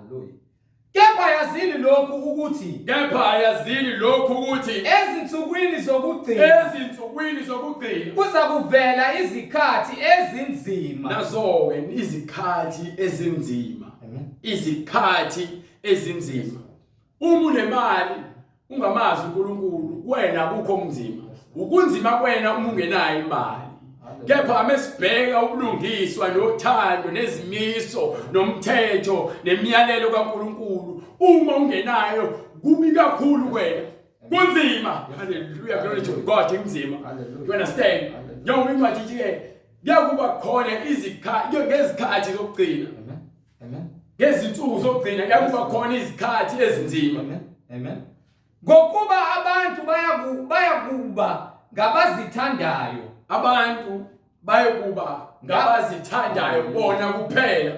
Speaker 1: Kepha yazini lokhu ukuthi
Speaker 2: kepha yazini lokhu ukuthi
Speaker 1: ezinsukwini zokugcina
Speaker 2: ezinsukwini zokugcina
Speaker 1: kuza kuvela izikhathi ezinzima
Speaker 2: nazo-ke izikhathi ezinzima izikhathi ezinzima uma unemali ungamazi uNkulunkulu kuwena akukho okunzima ukunzima kuwena uma ungenayo imali kepha mesibheka ubulungiswa nothando nezimiso nomthetho nemiyalelo kaNkulunkulu uma ungenayo kubi kakhulu kuwena kunzima haleluya glory to God kunzima you understand njengoba incwadi ithi ke kuyakuba khona izikhathi ngezikhathi zokugcina
Speaker 1: Amen.
Speaker 2: Ngezinsuku zokugcina kuyakuba khona izikhathi ezinzima.
Speaker 1: Amen. Amen. Ngokuba abantu bayakuba ngabazithandayo.
Speaker 2: Abantu Bayokuba ngabazithandayo bona kuphela.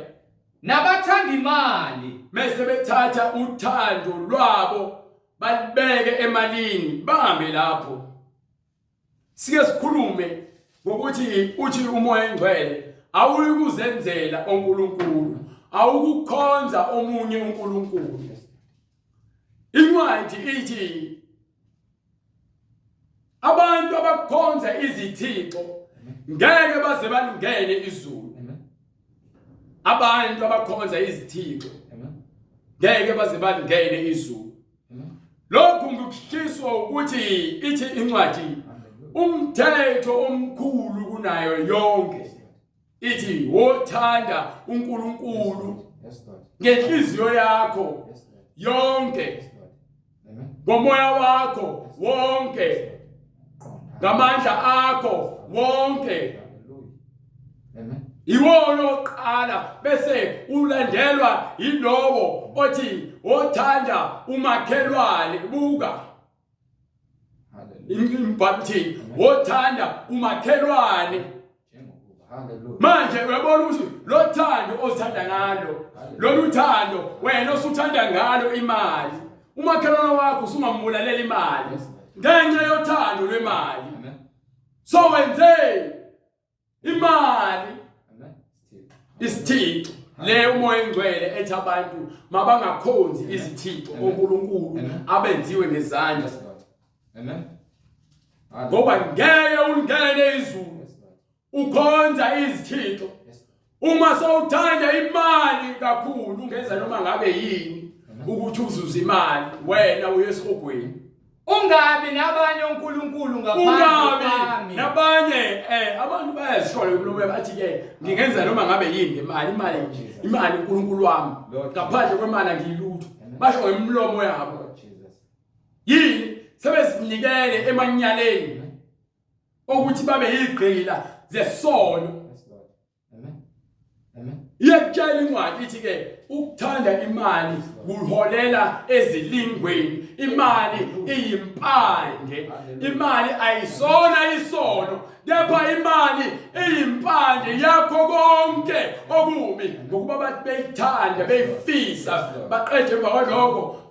Speaker 1: Nabathanda imali.
Speaker 2: Mese bethatha uthando lwabo balibeke emalini bambe lapho. Sike sikhulume ngokuthi uthi umoya engcwele awuyikuzenzela oNkulunkulu, awukukhonza omunye uNkulunkulu. Incwadi ithi abantu abakhonza izithixo ngeke baze balingene izulu. Abantu abakhonza izithixo ngeke baze balingene izulu. Lokhu ngikushiswa ukuthi ithi incwadi umthetho omkhulu kunayo yonke ithi wothanda uNkulunkulu ngenhliziyo yakho yonke ngomoya wakho wonke ngamandla akho wonke. Iwona oqala bese ulandelwa yilowo othi othanda umakhelwane. Buka imbhapthini, wothanda umakhelwane. Manje uyabona ukuthi lo thando ozithanda ngalo, lolu thando wena osuthanda ngalo imali, umakhelwane wakho usungambulalela imali ngenxa yothando lwemali. So wenze imali isithixo le umoya engcwele ethi abantu mabangakhonzi izithixo oNkulunkulu abenziwe ngezandla.
Speaker 1: Amen.
Speaker 2: Ngoba ngeke ulingene izulu ukhonza izithixo. Uma sewuthanda imali kakhulu ungenza noma ngabe yini ukuthi uzuze imali, wena uye esihogweni.
Speaker 1: Ungabi nabanye onkulunkulu ngaphandle
Speaker 2: Ungabi
Speaker 1: kwami.
Speaker 2: nabanye abantu bayazishola imilomo bathi ke ngingenza noma ngabe yini ngemali, imali nje, imali uNkulunkulu wami. Ngaphandle kwemali angiyilutho. Basho ngemilomo yabo. Yini sebezinikele emanyaleni ukuthi babe yigqila zesono. Iyakutshela incwadi ithi ke ukuthanda imali kuholela ezilingweni. Imali iyimpande, imali ayisona isono, kepha imali iyimpande yakho konke okubi, ngokuba bathi beyithanda beyifisa baqede emva kwalokho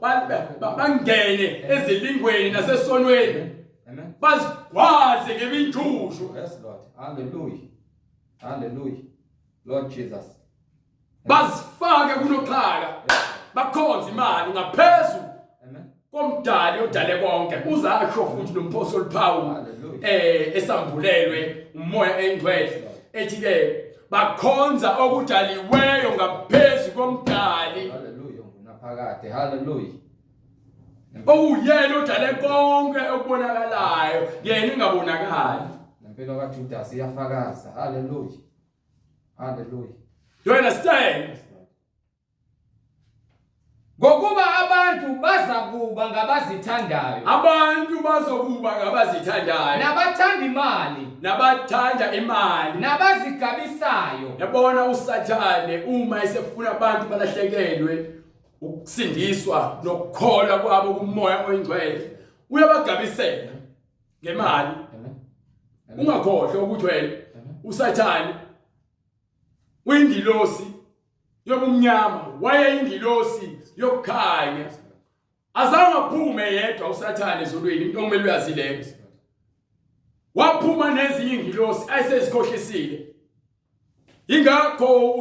Speaker 2: bangene ezilingweni nasesonweni, bazigwaze ngeminjushu.
Speaker 1: Yes Lord, hallelujah. Hallelujah. Lord Jesus.
Speaker 2: Bazifake kunoxhaka. Bakhonza imali ngaphezu komdali odale konke. Uzasho futhi lo mphostoli Paul esambulelwe umoya engcwele ethi ke bakhonza okudaliweyo ngaphezu komdali.
Speaker 1: Hallelujah. Naphakade. Hallelujah.
Speaker 2: Okuyena odale konke okubonakalayo, yena ingabonakali.
Speaker 1: Nempilo kaJudas iyafakaza. Hallelujah. Hallelujah.
Speaker 2: You understand?
Speaker 1: Ngokuba abantu bazakuba ngabazithandayo.
Speaker 2: Abantu bazokuba ngabazithandayo.
Speaker 1: Nabathanda imali.
Speaker 2: Nabathanda imali.
Speaker 1: Nabazigabisayo.
Speaker 2: Yabona uSathane uma esefuna abantu balahlekelwe ukusindiswa nokukholwa kwabo kumoya oyingcwele, uyabagabisela ngemali. Ungakhohlwa ukuthi wena uSathane uyingilosi yobumnyama, wayeyingilosi yokukhanya. Azange aphume yedwa uSathane ezulwini, into okumele uyazi leyo. Waphuma nezinye ingilosi ayesezikhohlisile. Ingakho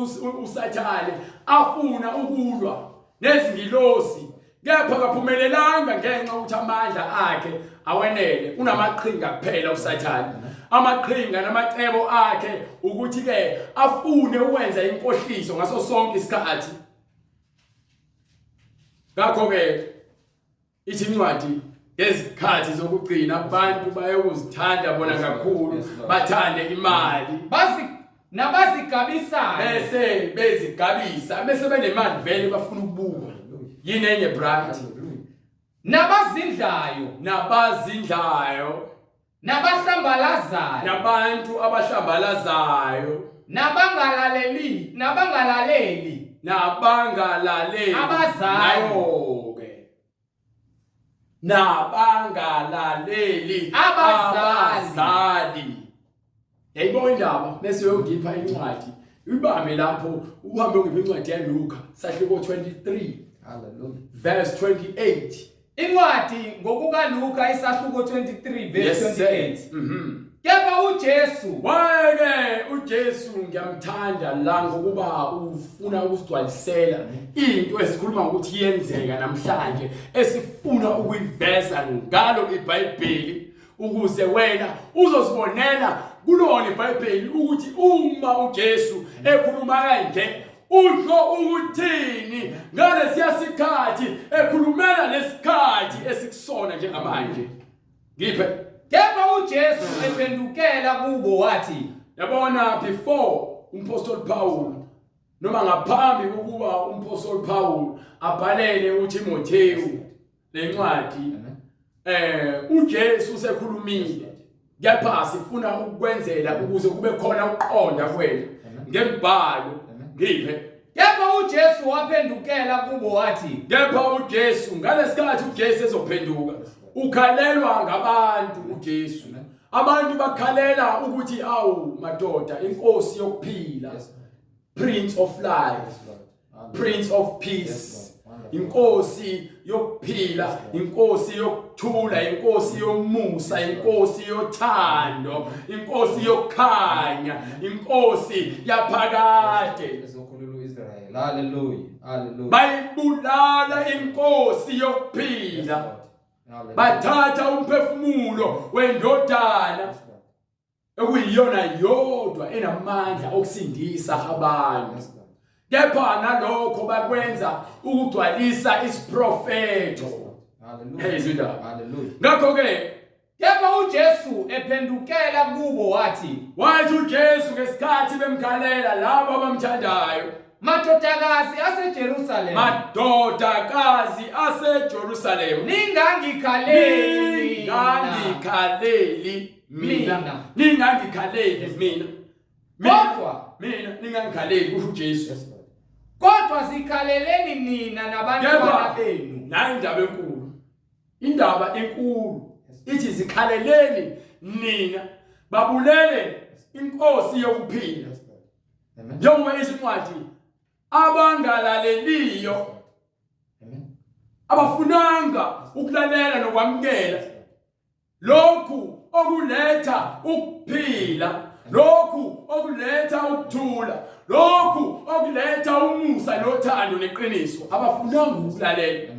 Speaker 2: uSathane afuna ukulwa nezingilosi, kepha kaphumelelanga ngenxa ukuthi amandla akhe awenele. Unamaqhinga kuphela uSathane, amaqhinga namacebo akhe ukuthi ke afune ukwenza inkohliso ngaso sonke isikhathi. Ngakho ke ithi incwadi, ngezikhathi zokugcina abantu bayokuzithanda bona kakhulu, bathande imali.
Speaker 1: Bazi nabazigabisayo.
Speaker 2: Bese bezigabisa, bese benemali vele bafuna ukubuka. Yini enye bright?
Speaker 1: Nabazindlayo.
Speaker 2: Nabazindlayo.
Speaker 1: Nabahlambalazayo.
Speaker 2: Nabantu abahlambalazayo.
Speaker 1: Nabangalaleli, nabangalaleli.
Speaker 2: Nabangalaleli.
Speaker 1: Abazali.
Speaker 2: Nayo-ke. Nabangalaleli.
Speaker 1: Abazali.
Speaker 2: Abazali. Yayibona indaba bese uyongipha incwadi. Uyibambe lapho uhambe ungipha incwadi yaLuka sahluko 23.
Speaker 1: Hallelujah.
Speaker 2: Verse 28.
Speaker 1: Incwadi ngokukaLuka isahluko 23 verse
Speaker 2: Yes, sir.
Speaker 1: 28.
Speaker 2: Mhm.
Speaker 1: Kepha uJesu
Speaker 2: Wayeke uJesu ngiyamthanda la ngokuba ufuna ukusigcwalisela into esikhuluma ngokuthi iyenzeka namhlanje esifuna ukuyiveza ngalo iBhayibheli ukuze wena uzozibonela kulona iBhayibheli ukuthi uma uJesu ekhuluma kanje usho ukuthini ngalesiya sikhathi ekhulumela lesikhathi esikusona njengamanje ngiphe
Speaker 1: Kepha uJesu ephendukela kubo wathi
Speaker 2: yabona before umpostoli Paul noma ngaphambi kokuba umpostoli Paul abhalele uTimothewu lencwadi eh uJesu usekhulumile kepha sifuna ukukwenzela ukuze kube khona ukuqonda kwena ngembhalo ngiphe
Speaker 1: Kepha uJesu waphendukela kubo wathi
Speaker 2: kepha uJesu ngalesikhathi uJesu ezophenduka ukhalelwa ngabantu uJesu abantu bakhalela ukuthi awu madoda inkosi yokuphila prince of life Prince of Peace inkosi yokuphila inkosi yokuthula inkosi yomusa inkosi yothando inkosi yokukhanya inkosi yaphakade
Speaker 1: ezokhulula uIsrael haleluya haleluya
Speaker 2: bayibulala inkosi yokuphila bathatha umphefumulo wendodana okuyiyona yodwa enamandla okusindisa abantu kepha nalokho bakwenza ukugcwalisa isiprofetho
Speaker 1: haleluya
Speaker 2: ngakho ke
Speaker 1: kepha uJesu ephendukela kubo wathi
Speaker 2: wathi uJesu ngesikhathi bemkhalela labo abamthandayo
Speaker 1: Madodakazi aseJerusalema.
Speaker 2: Madodakazi aseJerusalema.
Speaker 1: Ningangikhaleli.
Speaker 2: Ningangikhaleli mina. Ningangikhaleli mina.
Speaker 1: Kodwa
Speaker 2: mina ningangikhaleli kusho uJesu.
Speaker 1: Kodwa zikhaleleni nina nabantwana benu.
Speaker 2: Nayi indaba enkulu. Indaba enkulu ithi zikhaleleni nina babulele inkosi yokuphila. Njengoba isincwadi abangalaleliyo abafunanga ukulalela nokwamukela lokhu okuletha ukuphila lokhu okuletha ukuthula lokhu okuletha umusa nothando neqiniso abafunanga ukulalela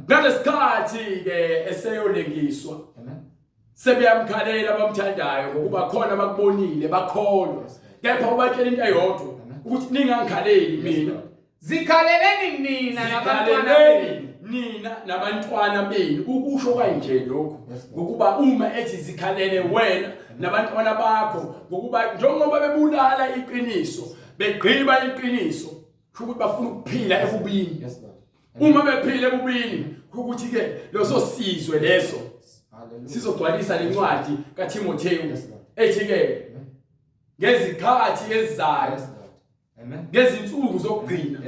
Speaker 2: ngalesikhathi ke eseyolengiswa sebeyamkhalela abamthandayo ngokuba khona abakubonile bakholwa kepha ubatshela into eyodwa ukuthi ningangikhaleli mina
Speaker 1: zikhaleleni nina nabantwana
Speaker 2: benu nina nabantwana benu ukusho kanje lokhu ngokuba uma ethi zikhalele wena nabantwana bakho ngokuba njengoba bebulala iqiniso begqiba iqiniso kusho ukuthi bafuna ukuphila ebubini uma bephila ebubini ukuthi ke leso sizwe leso sizogcwalisa lencwadi kaTimothewu ethi ke ngezikhathi ezizayo ngezinsuku zokugcina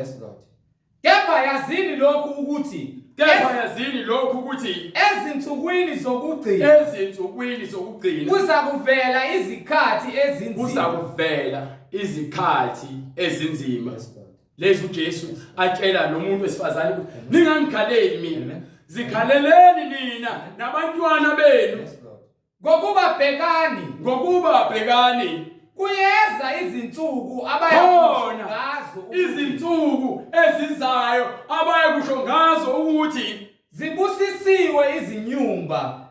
Speaker 1: kepha yazini lokhu ukuthi
Speaker 2: kepha yazini lokhu ukuthi
Speaker 1: ezinsukwini zokugcina
Speaker 2: ezinsukwini zokugcina
Speaker 1: kuza kuvela izikhathi ezinzima
Speaker 2: kuza kuvela izikhathi ezinzima lezi uJesu atshela lo muntu wesifazane ukuthi ningangikhaleli mina zikhaleleni nina nabantwana benu
Speaker 1: ngokuba bhekani
Speaker 2: ngokuba bhekani
Speaker 1: kuyeza izinsuku abayakusho ngazo
Speaker 2: izinsuku ezizayo abayakusho ngazo ukuthi
Speaker 1: zibusisiwe izinyumba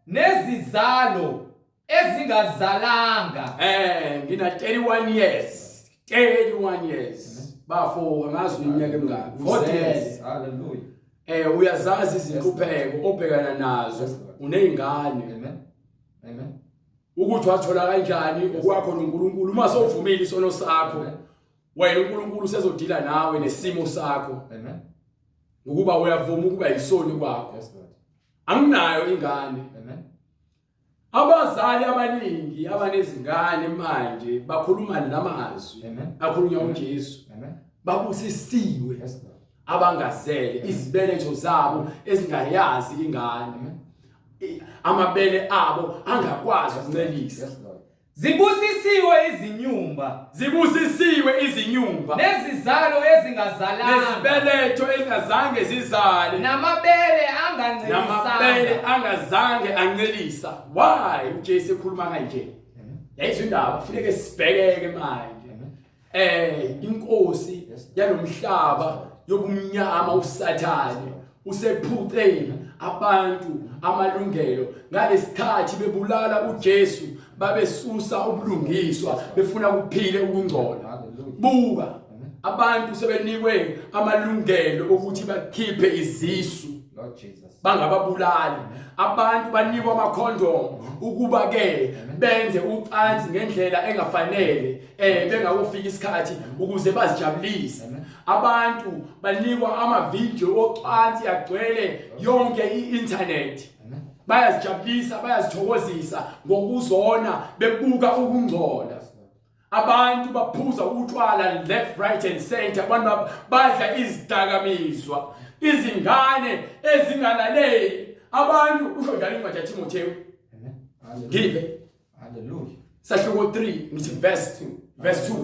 Speaker 1: nezizalo ezingazalanga
Speaker 2: eh ngina 31 years 31 years bafo angazi iminyaka emingaki
Speaker 1: 40 years hallelujah
Speaker 2: eh uyazazi izinhlupheko obhekana nazo unezingane
Speaker 1: amen amen
Speaker 2: ukuthi wathola kanjani okwakho noNkulunkulu uma sowuvumile isono sakho wena uNkulunkulu usezodila nawe nesimo sakho
Speaker 1: amen
Speaker 2: ngokuba uyavuma ukuba yisoni kwakho anginayo ingane
Speaker 1: amen
Speaker 2: Abazali abaningi abanezingane manje bakhuluma lamazwi akhulunywa uJesu. Babusisiwe abangazele izibeletho zabo ezingayazi ingane. Amabele abo angakwazi ukuncelisa.
Speaker 1: Zibusisiwe izinyumba.
Speaker 2: Zibusisiwe izinyumba.
Speaker 1: Nezizalo ezingazalanga.
Speaker 2: Nezibeletho ezingazange zizale.
Speaker 1: Namabele angancelisanga.
Speaker 2: Namabele angazange ancelisa. Why uJesu ekhuluma kanje? Yayizwa indaba, funeke sibhekeke manje. Eh inkosi yalomhlaba yobumnyama uSathane usephuce abantu amalungelo ngalesikhathi bebulala uJesu babesusa ubulungiswa befuna kuphile ukungcola buka abantu sebenikwe amalungelo ukuthi bakhiphe izisu bangababulali abantu banikwa amakhondomu ukuba ke benze ucansi ngendlela engafanele eh bengakufika isikhathi ukuze bazijabulise abantu banikwa ama video ocansi agcwele yonke i-internet bayazijabulisa bayazithokozisa ngokuzona bebuka ukungcola Abantu baphuza utshwala left right and center abantu badla izidakamizwa izingane ezingalaleli abantu usho njalo incwadi yaTimothewu ngiphe
Speaker 1: haleluya
Speaker 2: sahluko 3 ngithi verse 2 verse 2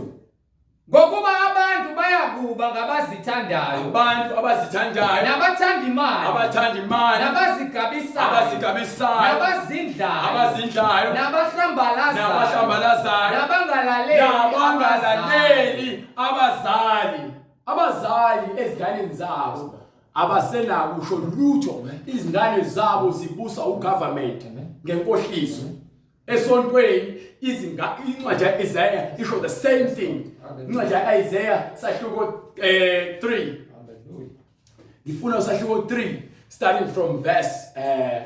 Speaker 1: Ngokuba abantu bayakuba ngabazithandayo
Speaker 2: abantu abazithandayo
Speaker 1: nabathanda imali
Speaker 2: abathanda imali
Speaker 1: nabazigabisayo
Speaker 2: abazigabisayo
Speaker 1: nabazindlayo
Speaker 2: abazindlayo
Speaker 1: nabahlambalazayo
Speaker 2: nabahlambalazayo
Speaker 1: nabangalaleli
Speaker 2: nabangalaleli abazali abazali ezinganeni zabo abasenakusho lutho izingane zabo zibusa ugovernment ngenkohliso esontweni izinga incwadi ya-Isaiah isho the same thing incwadi ya-Isaiah sahluko eh 3 ngifuna usahluko 3 starting from verse eh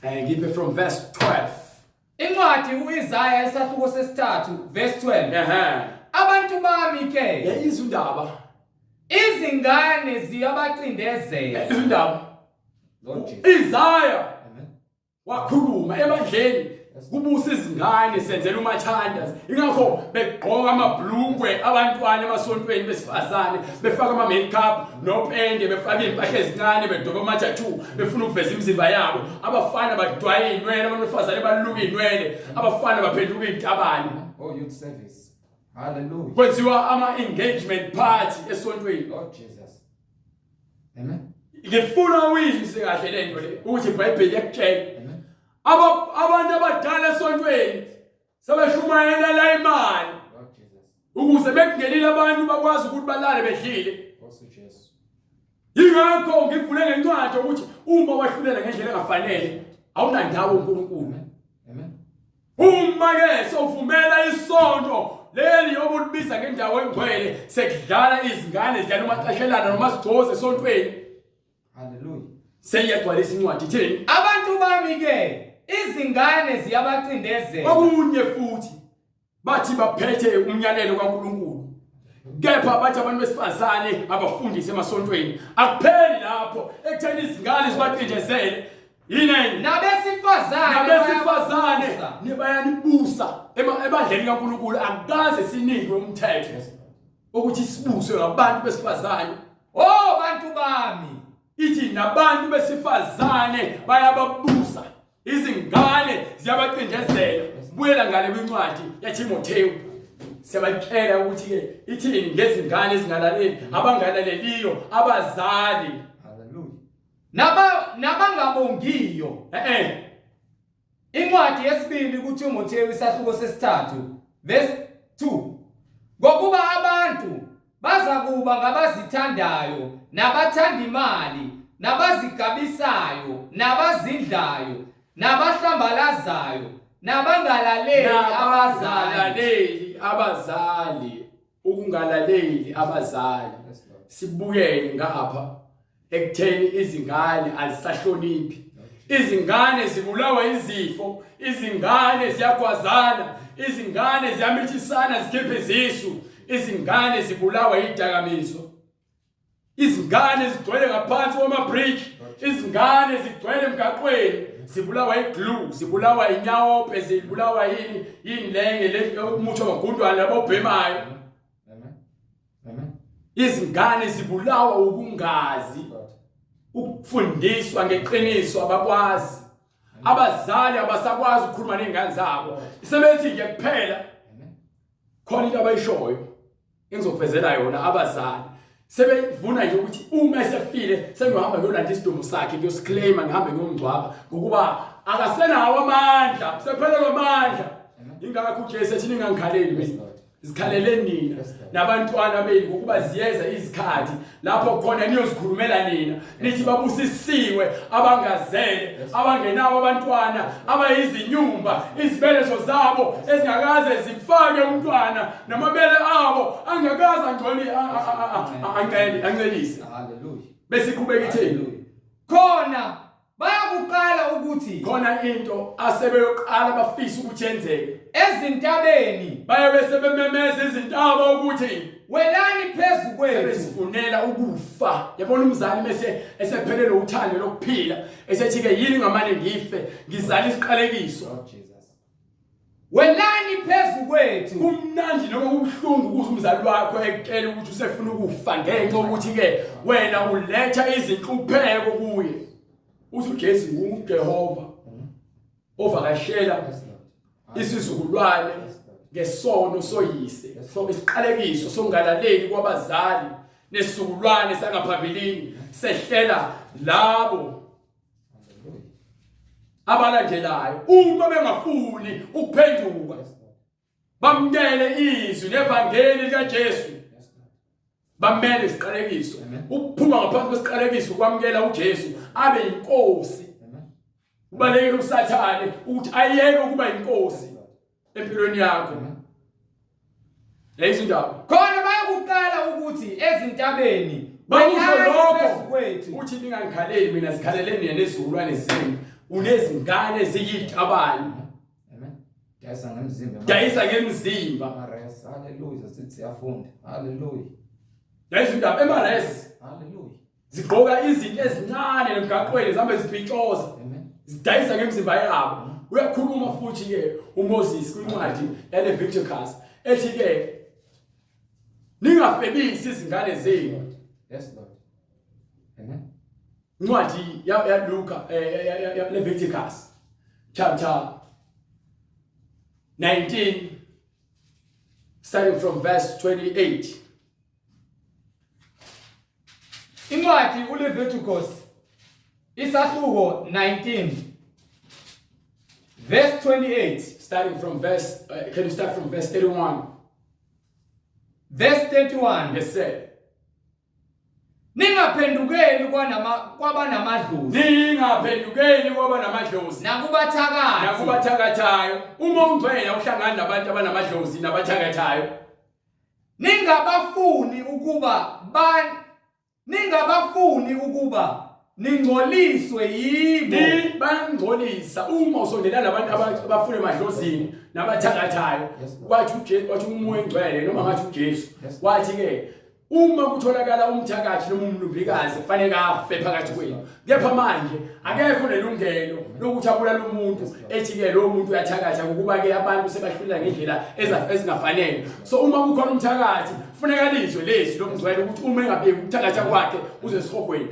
Speaker 2: eh ngiphe from verse 12
Speaker 1: Incwadi uIsaya isahluko sesithathu verse 12
Speaker 2: ehe
Speaker 1: Abantu bami ke
Speaker 2: yayizwa indaba
Speaker 1: izingane ziyabacindezela
Speaker 2: yayizwa indaba Isaiah wakhuluma ebandleni kubusa izingane senzela umathanda ingakho begqoka amabhlukwe abantwana emasontweni besifazane befaka ama makeup nopende befaka izimpahla ezincane bedoba ama tattoo befuna ukuveza imizimba yabo abafana badwaye inwele abantu besifazane baluka inwele abafana baphenduka izitabane
Speaker 1: oh youth service hallelujah
Speaker 2: kwenziwa ama engagement party esontweni
Speaker 1: oh jesus Amen.
Speaker 2: Ngifuna uyizwise kahle lento le ukuthi iBhayibheli liyakutshela. Aba abantu abadala esontweni sebeshumayela la imali. Ukuze bekungenile abantu bakwazi ukuthi balale bedlile. Yingakho ngivule ngencwadi ukuthi uma wahlulela ngendlela engafanele awunandawo uNkulunkulu.
Speaker 1: Amen.
Speaker 2: Uma ke sovumela isonto leli obulibiza ngendawo engcwele sekudlala izingane zidlala umacashelana noma sigcoze esontweni.
Speaker 1: Hallelujah.
Speaker 2: Seyiyagcwalisa incwadi ithini?
Speaker 1: Abantu bami ke izingane ziyabacindezela.
Speaker 2: Okunye futhi bathi baphethe umyalelo kaNkuluNkulu kepha bathi abantu besifazane abafundise emasontweni akupheli lapho ekutheni izingane zibacindezele yini
Speaker 1: nabesifazane
Speaker 2: nabesifazane nibayanibusa ebandleni kaNkuluNkulu akukaze sinikwe umthetho ukuthi sibuswe ngabantu besifazane
Speaker 1: oh bantu bami
Speaker 2: ithi nabantu besifazane bayababusa Izingane ziyabacindezela. Buyela ngale kwincwadi yaTimothewu. Siyabatshela ukuthi ke ithini ngezingane ezingalaleli, abangalaleliyo, abazali.
Speaker 1: Hallelujah. Naba nabangabongiyo.
Speaker 2: Eh eh.
Speaker 1: Incwadi yesibili kuTimothewu isahluko sesithathu verse 2. Ngokuba abantu Bazakuba ngabazithandayo, nabathanda imali, nabazigabisayo, nabazindlayo, nabahlambalazayo, nabangalaleli abazali.
Speaker 2: Nabangalaleli abazali, ukungalaleli abazali. Sibuyele ngapha ekutheni izingane azisahloniphi izingane zibulawa izifo izingane ziyagwazana izingane ziyamithisana zikhiphe izisu izingane zibulawa idakamizwa izingane zigcwele ngaphansi kwama-bridge izingane zigcwele emgaqweni zibulawa iglue zibulawa inyawope zibulawa yini yini lenge le umuthi wamagundwane labobhemayo Izingane zibulawa ukungazi, ukufundiswa ngeqiniso abakwazi. Abazali abasakwazi ukukhuluma nezingane zabo. Sebethi nje kuphela khona into abayishoyo engizokuvezela yona abazali sebevuna nje ukuthi uma esefile sengiyohamba ngiyolanda isidumbu sakhe ngiyosiclaima ngihambe ngiyomngcwaba ngokuba akasenawo amandla sephelelwe amandla ingakho uJesu ethi ningangikhaleli mina zikhalele nina nabantwana benu ngokuba ziyeza izikhathi lapho khona niyozikhulumela nina nithi babusisiwe abangazele abangenawo abantwana abayizinyumba izibeletho zabo ezingakaze zifake umntwana namabele abo angakaze angcoli ancele ancelise
Speaker 1: Hallelujah.
Speaker 2: bese iqhubeka ithini
Speaker 1: Khona Bayakuqala ukuthi
Speaker 2: khona into asebeyoqala bafisa ukuthi yenzeke
Speaker 1: ezintabeni
Speaker 2: bayobe sebememeza izintaba ukuthi
Speaker 1: welani phezu kwethu
Speaker 2: sebezifunela ukufa yabona umzali mese esephelelwe uthando lokuphila esethi ke yini ngamane ngife ngizala isiqalekiso
Speaker 1: Oh, Jesus. Welani phezu kwethu
Speaker 2: kumnandi noma kubuhlungu ukuthi umzali wakho ekutshela ukuthi usefuna ukufa ngenxa yokuthi ke wena uletha izinhlupheko kuye uthi uJesu nguJehova ovakashela isizukulwane ngesono soyise so isiqalekiso sokungalaleli kwabazali nesizukulwane sangaphambilini sehlela labo abalandelayo uma bengafuni ukuphenduka bamukele izwi nevangeli likaJesu bamele isiqalekiso ukuphuma ngaphansi kwesiqalekiso ukwamukela uJesu abe yinkosi ubalekele uSathane ukuthi ayeke ukuba yinkosi empilweni yakho Lezi indaba.
Speaker 1: Khona bayakuqala ukuthi ezintabeni
Speaker 2: bakusho lokho uthi ningangikhaleli mina zikhaleleni nina nezizukulwane zenu unezingane eziyitabani.
Speaker 1: Amen. Dayisa ngemzimba.
Speaker 2: Dayisa ngemzimba.
Speaker 1: Mares. Hallelujah. Sithi siyafunda. Hallelujah.
Speaker 2: Dayisa indaba emares.
Speaker 1: Hallelujah.
Speaker 2: Zigqoka izinto ezincane emgaqweni zihambe zibhitshoza. Zidayisa ngemizimba yabo. Uyakhuluma futhi ke uMoses kwincwadi yaLeviticus ethi ke ningafebisi izingane zenu.
Speaker 1: Yes Lord. Amen.
Speaker 2: Incwadi ya ya Luka eh, ya, ya, ya Leviticus chapter 19 starting from verse 28.
Speaker 1: Incwadi uLeviticus isahluko 19 verse 28
Speaker 2: starting from verse uh, can you start from verse 31
Speaker 1: verse 31
Speaker 2: yes sir
Speaker 1: Ningaphendukeli kwanama kwabanamadlozi
Speaker 2: ningaphendukeli kwabanamadlozi
Speaker 1: nakubathakathi
Speaker 2: nakubathakathayo uma ungcwele uhlangana nabantu abanamadlozi nabathakathayo
Speaker 1: Ningabafuni ukuba ba ningabafuni ukuba ningcoliswe yibo.
Speaker 2: Ni bayangcolisa uma usondela nabantu abafuna emadlozini nabathakathayo. Wathi uJesu wathi uMoya oNgcwele noma ngathi uJesu wathi ke uma kutholakala umthakathi noma umlumbikazi kufanele afe phakathi kwenu. Kepha manje akekho nelungelo lokuthi abulale umuntu ethi-ke lowo muntu uyathakatha ngokuba-ke abantu sebahlulela ngendlela ezingafanele. So uma kukhona umthakathi kufuneka lizwe lezwi lomzwelo ukuthi uma engabeki ukuthakatha kwakhe uze esihogweni.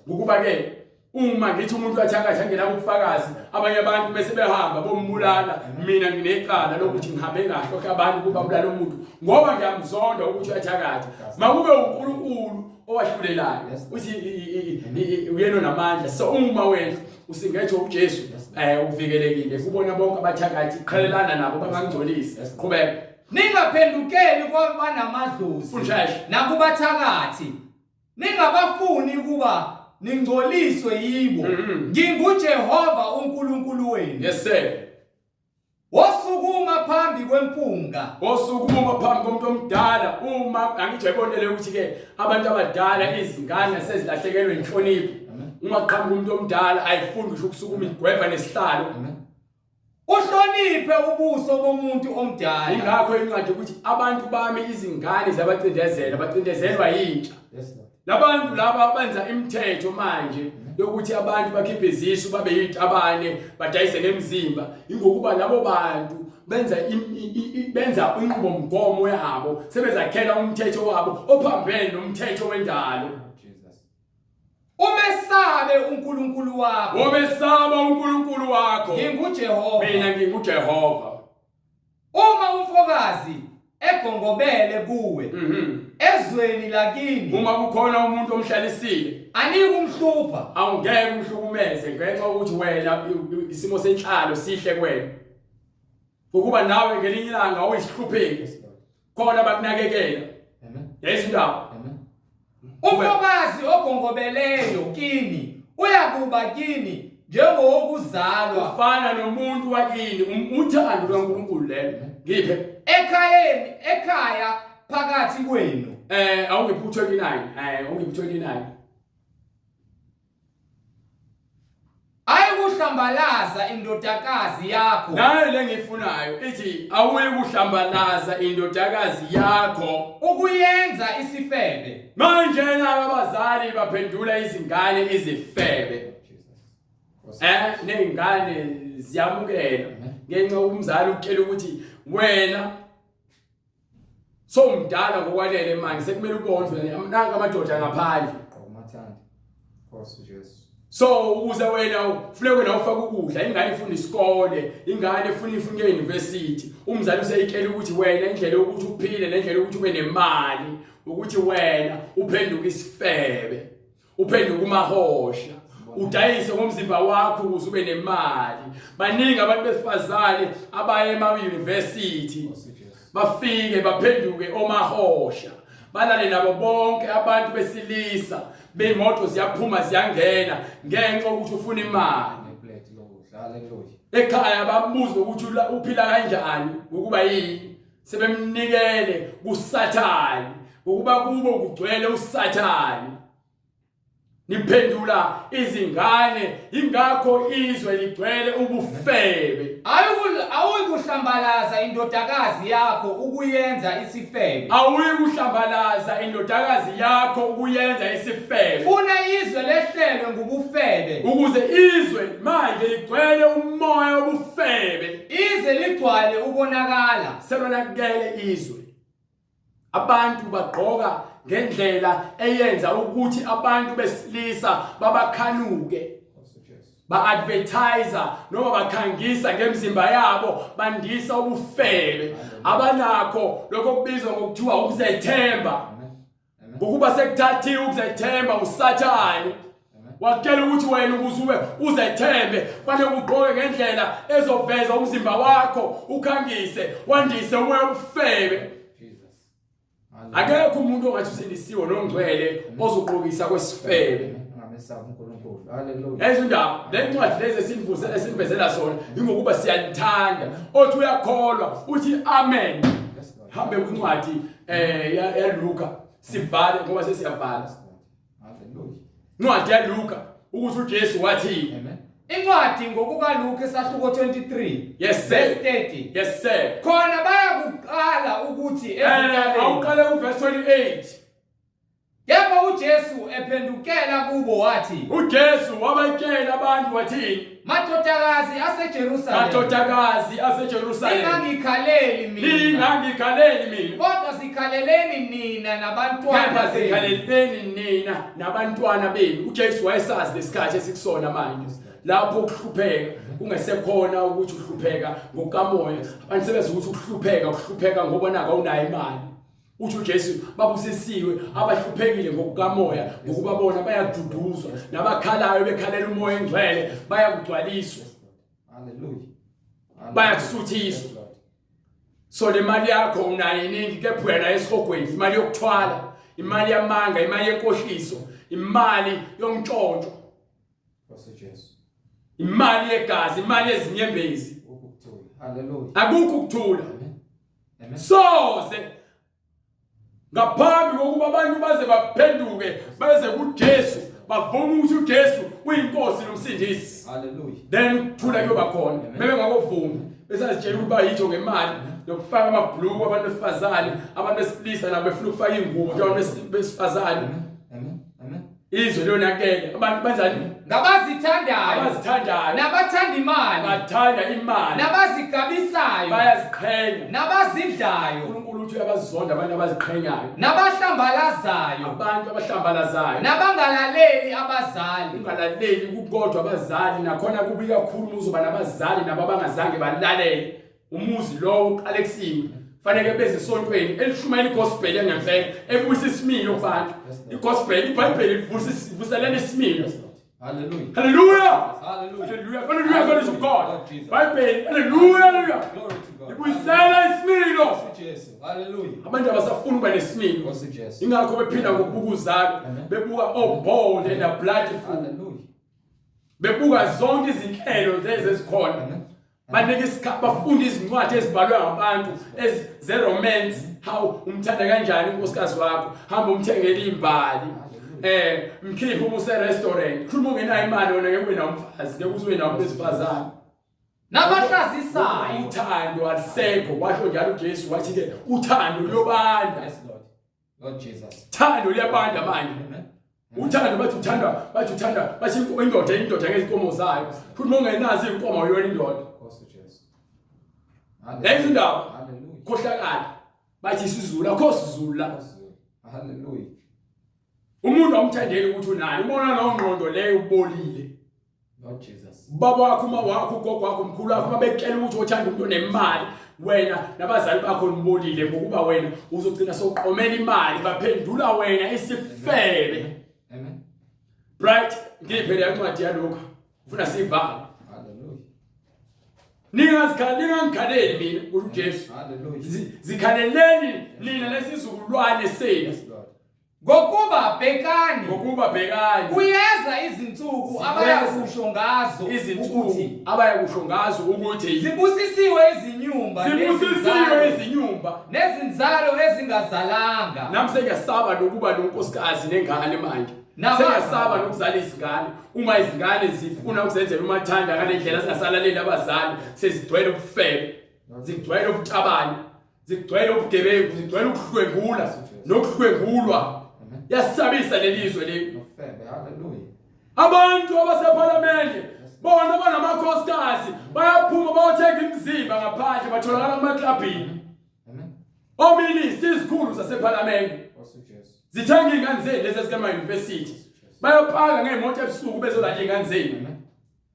Speaker 2: Ngokuba-ke uma ngithi umuntu uyathakatha ngenabo ubufakazi abanye abantu bese behamba bombulala mina nginecala lokuthi ngihambe ngahlohla abantu ukuba bulala umuntu ngoba ngiyamzonda ukuthi uyathakatha makube uNkulunkulu owahlulelayo uthi uyena onamandla so uma wena usingethe uJesu eh uvikelekile kubona bonke abathakathi qhelelana nabo bangangcolisi qhubeka
Speaker 1: ningaphendukeli kwabanamadlozi nakubathakathi ningabafuni ukuba ningcoliswe yibo mm-hmm. nginguJehova uNkulunkulu wenu
Speaker 2: yes sir
Speaker 1: Wosukuma phambi kwempunga.
Speaker 2: Wosukuma phambi komuntu omdala uma angithi uyayibonele ukuthi ke abantu abadala izingane sezilahlekelwe inhlonipho. Uma qhamuka umuntu omdala ayifundi ngisho ukusukuma igweva nesihlalo.
Speaker 1: Uhloniphe ubuso bomuntu omdala.
Speaker 2: Ingakho incwadi ukuthi abantu bami izingane ziyabacindezela, bacindezelwa yintsha.
Speaker 1: Yes Lord.
Speaker 2: Labantu laba benza imithetho manje yokuthi abantu bakhiphe izisu babe yitabane badayise ngemizimba ingokuba labo bantu benza benza inqubomgomo yabo sebezakhela umthetho wabo ophambene nomthetho wendalo.
Speaker 1: Umesabe uNkulunkulu wakho.
Speaker 2: Umesaba uNkulunkulu wakho. wakho.
Speaker 1: NginguJehova.
Speaker 2: Mina nginguJehova.
Speaker 1: Uma umfokazi egongobele kuwe ezweni lakini,
Speaker 2: Uma kukhona umuntu omhlalisile,
Speaker 1: anikumhlupha.
Speaker 2: Awungeke umhlukumeze ngenxa yokuthi wena isimo senhlalo sihle kuwena. Ngokuba nawe ngelinye ilanga uyisihlupheki. Khona bakunakekela.
Speaker 1: Amen.
Speaker 2: Yayizwa indaba.
Speaker 1: Amen. Umfokazi ogongobeleyo kini uyakuba kini njengowokuzalwa.
Speaker 2: Ufana nomuntu wakini, uthando lukaNkulunkulu lelo. Ngiphe.
Speaker 1: Ekhayeni, ekhaya phakathi kwenu.
Speaker 2: Awungiphe u29. Awungiphe u29.
Speaker 1: Ayikuhlambalaza indodakazi yakho.
Speaker 2: Nayo le ngiyifunayo ithi awuyi kuhlambalaza indodakazi yakho
Speaker 1: ukuyenza isifebe.
Speaker 2: Manje laba abazali baphendula izingane izifebe. Nezingane ziyamukela ngenxa umzali ukutshela ukuthi wena sowumdala ngokwanele manje sekumele ubondlwe nanka amadoda ngaphandle.
Speaker 1: Umathanda. Nkosi Jesu.
Speaker 2: So ukuze wena ufuneke wena ufake ukudla, ingane ifunda isikole, ingane ifuna ifuna e-university, umzali useyitshela ukuthi wena indlela yokuthi uphile nendlela yokuthi ube nemali ukuthi wena uphenduke isifebe, uphenduke umahosha, udayise ngomzimba wakho ukuze ube nemali. Baningi abantu besifazane abaye ema-university bafike baphenduke omahosha, balale nabo bonke abantu besilisa, beyimoto ziyaphuma ziyangena ngenxa yokuthi ufuna imali. Ekhaya babuza ukuthi uphila kanjani, ngokuba yini sebemnikele kuSathane, ngokuba kubo kugcwele uSathane. Niphendula izingane, ingakho izwe ligcwele ubufebe.
Speaker 1: Awuyikuhlambalaza indodakazi yakho ukuyenza isifebe.
Speaker 2: Awuyikuhlambalaza indodakazi yakho ukuyenza isifebe.
Speaker 1: Funa izwe lehlelwe ngubufebe.
Speaker 2: Ukuze izwe manje ligcwele umoya wobufebe.
Speaker 1: Izwe ligcwale ukonakala.
Speaker 2: Selonakele izwe. Abantu bagqoka ngendlela eyenza ukuthi abantu besilisa babakhanuke. Ba-advertiser noma bakhangisa ngemizimba yabo, bandisa ubufebe. Abanakho lokho kubizwa ngokuthiwa ukuzethemba. Ngokuba sekuthathiwe ukuzethemba uSathane. Wakutshela ukuthi wena ukuze ube uzethembe kufanele ugqoke ngendlela ezoveza umzimba wakho, ukhangise, wandise umoya wobufebe. Akekho umuntu ongathi usindisiwe nongcwele ozogqokisa kwesifebe. Yazi indaba, le ncwadi lezi esinivezela sona ingokuba siyanithanda. Othi uyakholwa uthi amen. Hambe kwincwadi yaLuka sivale ngoba sesiyavala. Incwadi yaLuka ukuthi uJesu wathi
Speaker 1: Amen. Incwadi ngokukaLuka esahluko 23.
Speaker 2: Yes sir.
Speaker 1: Verse 30.
Speaker 2: Yes sir.
Speaker 1: Khona bayakuqala ukuthi ezintabeni.
Speaker 2: Awuqale kuverse 28.
Speaker 1: Kepha uJesu ephendukela kubo wathi,
Speaker 2: uJesu wabatshela abantu wathi,
Speaker 1: Madodakazi aseJerusalema,
Speaker 2: Madodakazi aseJerusalema,
Speaker 1: ningangikhaleli mina,
Speaker 2: ningangikhaleli mina,
Speaker 1: kodwa zikhaleleni nina nabantwana
Speaker 2: kepha
Speaker 1: benu.
Speaker 2: zikhaleleni nina nabantwana benu. uJesu wayesazi lesikhathi esikusona manje, lapho ukuhlupheka kungesekhona ukuthi uhlupheka ngokukamoya. Abantu sebeza ukuthi ukuhlupheka ukuhlupheka ngoba nako awunayo imali. Uthi uJesu babusisiwe abahluphekile ngokukamoya, ngokuba bona bayaduduzwa, nabakhalayo bekhalela umoya engcwele bayakugcwaliswa.
Speaker 1: Hallelujah.
Speaker 2: Bayakusuthiswa. So le mali yakho unayo iningi, kepha uya nayo esihogweni. Imali yokuthwala, imali yamanga, imali yenkohliso, imali yomntshontsho, imali yegazi, imali yezinyembezi.
Speaker 1: Hallelujah.
Speaker 2: Akukho ukuthula. Soze ngaphambi kokuba abantu baze baphenduke beze kuJesu, bavume ukuthi uJesu uyinkosi nomsindisi.
Speaker 1: Hallelujah.
Speaker 2: Then ukuthula kuyoba khona. Bebe ngakovumi besazitshela ukuthi bayitho ngemali nokufaka amabhuluku abantu besifazane, abantu besilisa nabo befuna ukufaka ingubo njengabantu besifazane.
Speaker 1: Amen. Amen.
Speaker 2: Izwe lonakele. Abantu benzani?
Speaker 1: Ngabazithandayo.
Speaker 2: Abazithandayo.
Speaker 1: Nabathanda imali.
Speaker 2: Bathanda imali.
Speaker 1: Nabazigabisayo.
Speaker 2: Bayaziqhenya.
Speaker 1: Nabazidlayo.
Speaker 2: uNkulunkulu uthi uyabazonda abantu abaziqhenyayo.
Speaker 1: Nabahlambalazayo.
Speaker 2: Abantu abahlambalazayo.
Speaker 1: Nabangalaleli abazali.
Speaker 2: Ungalaleli kukodwa abazali nakhona kubi kakhulu uzoba nabazali nabo abangazange balalele. Umuzi lowo uqalekisiwe. Fanele beze esontweni elishumayela igospel yangempela ebuyisa isimilo kubantu. Igospel iBhayibheli livusa ivuselela isimilo.
Speaker 1: Hallelujah.
Speaker 2: Hallelujah.
Speaker 1: Hallelujah.
Speaker 2: Hallelujah. Hallelujah. Glory to God.
Speaker 1: Lord Jesus.
Speaker 2: Bible. Hallelujah. Hallelujah.
Speaker 1: Glory to God.
Speaker 2: Ibuyisela isimilo.
Speaker 1: Nkosi Jesu. Hallelujah.
Speaker 2: Abantu abasafuni ukuba nesimilo.
Speaker 1: Nkosi Jesu.
Speaker 2: Ingakho bephila ngokubuka uzalo,
Speaker 1: Amen.
Speaker 2: bebuka oh bold and a bloodful.
Speaker 1: Hallelujah.
Speaker 2: Bebuka zonke izinhlelo lezi ezikhona.
Speaker 1: Amen.
Speaker 2: Banike isikhathi bafunda izincwadi ezibhalwe ngabantu ze romance how umthanda kanjani unkosikazi wakho hamba umthengele imbali eh mkhiphe uma use restaurant khuluma ungenayo imali wena ngeke ube nawo umfazi ngeke uze ube nawo umuntu wesifazane
Speaker 1: Nabahlazisayo.
Speaker 2: uthando alisekho washo njalo uJesu wathi ke uthando luyobanda
Speaker 1: Yes Lord. Lord Jesus.
Speaker 2: thando luyabanda manje
Speaker 1: Amen.
Speaker 2: uthando bathi uthanda bathi uthanda bathi indoda indoda ngezinkomo zayo futhi uma ungenazo izinkomo awuyona indoda
Speaker 1: Nkosi Jesu.
Speaker 2: Leyo indaba.
Speaker 1: Hallelujah.
Speaker 2: Khohlakala. Bathi isiZulu akho siZulu la.
Speaker 1: Hallelujah.
Speaker 2: Umuntu awumthandeli ukuthi unani ubona nawo ngqondo leyo ubolile.
Speaker 1: Lord Jesus.
Speaker 2: Ubaba wakho uma wakho ugogo wakho umkhulu wakho babekutshela ukuthi uthanda umuntu onemali wena nabazali bakho nibolile ngokuba wena uzogcina sowuqomela imali baphendula wena isifebe.
Speaker 1: Amen.
Speaker 2: Bright ngiphe le ncwadi yalokho ufuna sivale.
Speaker 1: Hallelujah.
Speaker 2: Ningazikhali ningangikhaleli mina kusho uJesu.
Speaker 1: Hallelujah.
Speaker 2: Zikhaleleni nina lesizukulwane senu.
Speaker 1: Yes Lord. Ngokuba bhekani,
Speaker 2: Ngokuba bhekani
Speaker 1: kuyeza izinsuku
Speaker 2: Ziyeza
Speaker 1: abayakusho ngazo
Speaker 2: izinsuku
Speaker 1: ukuthi
Speaker 2: abayakusho ngazo ukuthi
Speaker 1: zibusisiwe izinyumba
Speaker 2: zibusisiwe
Speaker 1: nezinzalo-
Speaker 2: izinyumba.
Speaker 1: nezinzalo ezingazalanga
Speaker 2: Nami sengiyasaba nokuba nonkosikazi nengane manje. Sengiyasaba nokuzala izingane. Uma izingane zifuna ukuzenzela umathanda ngale ndlela zingasalaleli abazali sezigcwele ubufebe, zigcwele ubutabane. Zigcwele ubugebengu, zigcwele ukudlwengula nokudlwengulwa. Yasabisa leli zwe leli.
Speaker 1: Nofebe, hallelujah.
Speaker 2: Abantu abasephalamende bona banamakhosikazi bayaphuma bayothenga imizimba ngaphandle batholakala kumaklabhini.
Speaker 1: Amen.
Speaker 2: Oministi izikhulu zasephalamende
Speaker 1: Nkosi Jesu.
Speaker 2: zithenga iy'ngane zenu lezi ezikama-yunivesithi bayopaka ngey'moto ebusuku bezolanda iy'ngane zenu.
Speaker 1: Amen.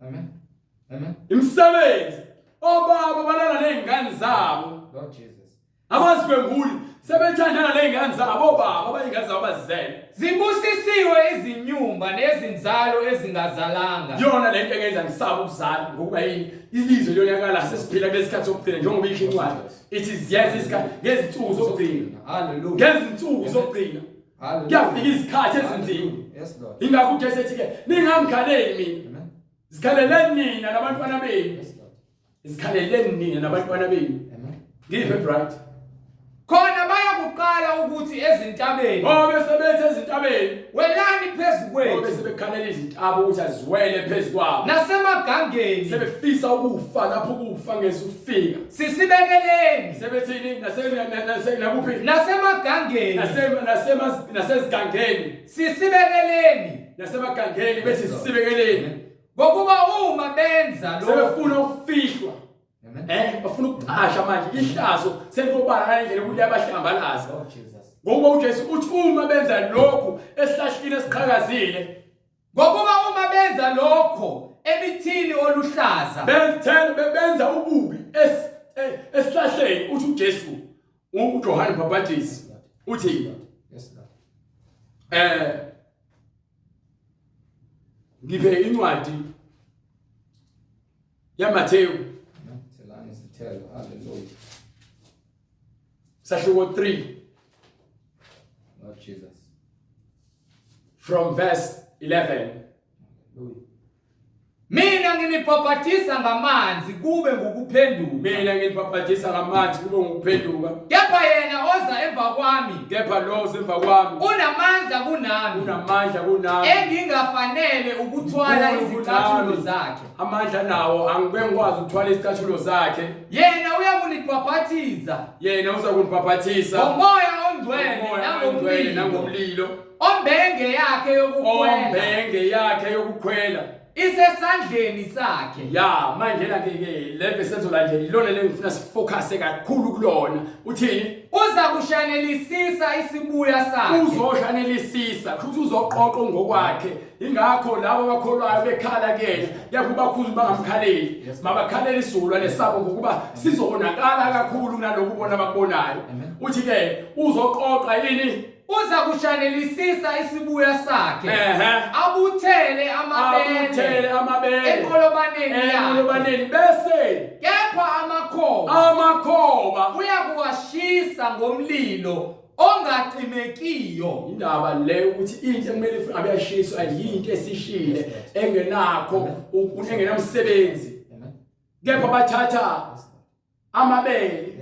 Speaker 1: Amen. Amen.
Speaker 2: Imisebenzi obaba balala nezingane zabo.
Speaker 1: Lord Jesus.
Speaker 2: Abazidlwenguli sebethandana nezingane zabo obaba abayingane zabo abazizele.
Speaker 1: Zibusisiwe izinyumba nezinzalo ezingazalanga.
Speaker 2: Yona lento engenza ngisaba ukuzala ngokuba yini ilizwe liyonakala sesiphila kulesikhathi sokugcina njengoba isho incwadi ithi ziyeza isikhathi ngezinsuku zokugcina.
Speaker 1: Hallelujah.
Speaker 2: Ngezinsuku zokugcina.
Speaker 1: Hallelujah.
Speaker 2: Kuyafika izikhathi ezinzima.
Speaker 1: Yes Lord.
Speaker 2: Ingakho uJesu ethi ke ningangikhaleli mina.
Speaker 1: Amen.
Speaker 2: Zikhaleleni nina nabantwana benu.
Speaker 1: Yes Lord.
Speaker 2: Zikhaleleni nina nabantwana benu.
Speaker 1: Amen.
Speaker 2: Ngiphe bright.
Speaker 1: Khona bayakuqala ukuthi ezintabeni.
Speaker 2: Ngobe sebethi ezintabeni.
Speaker 1: Welani phezu
Speaker 2: Ngobe
Speaker 1: kwethu.
Speaker 2: sebekhalela izintaba ukuthi aziwele phezu kwabo.
Speaker 1: Nasemagangeni.
Speaker 2: Sebefisa ukufa lapho ukufa ngezufika.
Speaker 1: Sisibekeleni.
Speaker 2: Sebethini nase nase nakuphi?
Speaker 1: Nasemagangeni.
Speaker 2: Nase nasema nasezigangeni.
Speaker 1: Sisibekeleni.
Speaker 2: Nasemagangeni bethi sisibekeleni.
Speaker 1: Ngokuba uma benza lokho
Speaker 2: sebefuna ukufihlwa.
Speaker 1: Amen.
Speaker 2: Eh bafuna ukucasha manje ihlazo selikobala ngalendlela ukuthi liyabahlambalaza.
Speaker 1: Lord Jesus.
Speaker 2: Ngokuba uJesu uthi uma benza lokhu esihlahleni esiqhakazile
Speaker 1: Ngokuba uma benza lokho emithini oluhlaza
Speaker 2: benzela benza ububi esihlahleni uthi uJesu uJohane Baptist uthi
Speaker 1: Yes Lord.
Speaker 2: Ngiphe incwadi yaMathewu
Speaker 1: Thelani isithelo hallelujah.
Speaker 2: Sahluko 3
Speaker 1: Lord Jesus.
Speaker 2: From verse 11.
Speaker 1: Hallelujah. Mina nginibhabhathisa ngamanzi kube ngukuphenduka.
Speaker 2: Mina nginibhabhathisa ngamanzi kube ngukuphenduka.
Speaker 1: Kepha yena oza emva kwami.
Speaker 2: Kepha lo oza emva kwami.
Speaker 1: Unamandla kunami.
Speaker 2: Unamandla kunami.
Speaker 1: Engingafanele ukuthwala izicathulo zakhe.
Speaker 2: Amandla nawo angike ngikwazi ukuthwala izicathulo zakhe.
Speaker 1: Yena uyakunibhabhathiza.
Speaker 2: Yena uza kunibhabhathisa.
Speaker 1: Ngomoya oNgcwele
Speaker 2: Umoya oNgcwele
Speaker 1: nangomlilo.
Speaker 2: nangomlilo.
Speaker 1: Ombenge yakhe yokukhwela
Speaker 2: Ombenge yakhe yokukhwela.
Speaker 1: isesandleni sakhe.
Speaker 2: Ya, manje la ke ke le verse ezolandela ilona lengifuna sifocus kakhulu kulona. Uthini?
Speaker 1: Uza kushanelisisa isibuya sakhe.
Speaker 2: Uzoshanelisisa, kusho ukuthi uzoqoqa ngokwakhe. Ingakho labo abakholwayo bekhala kuyena, kepha ubakhuza bangamkhaleli. Mabakhalele isizukulwane sabo ngokuba sizonakala kakhulu kunalokhu bona abakubonayo. Uthi ke uzoqoqa yini?
Speaker 1: Uza kushanelisisa isibuya sakhe.
Speaker 2: Ehhe.
Speaker 1: Abuthele amabele.
Speaker 2: Abuthele amabele.
Speaker 1: Enqolobaneni yakhe.
Speaker 2: Enqolobaneni bese
Speaker 1: Kepha amakhoba
Speaker 2: amakhoba
Speaker 1: uyakuwashisa ngomlilo ongacimekiyo.
Speaker 2: Indaba le ukuthi into ekumele ngabe yashiswa yinto esishile engenakho engenamsebenzi. Kepha bathatha amabele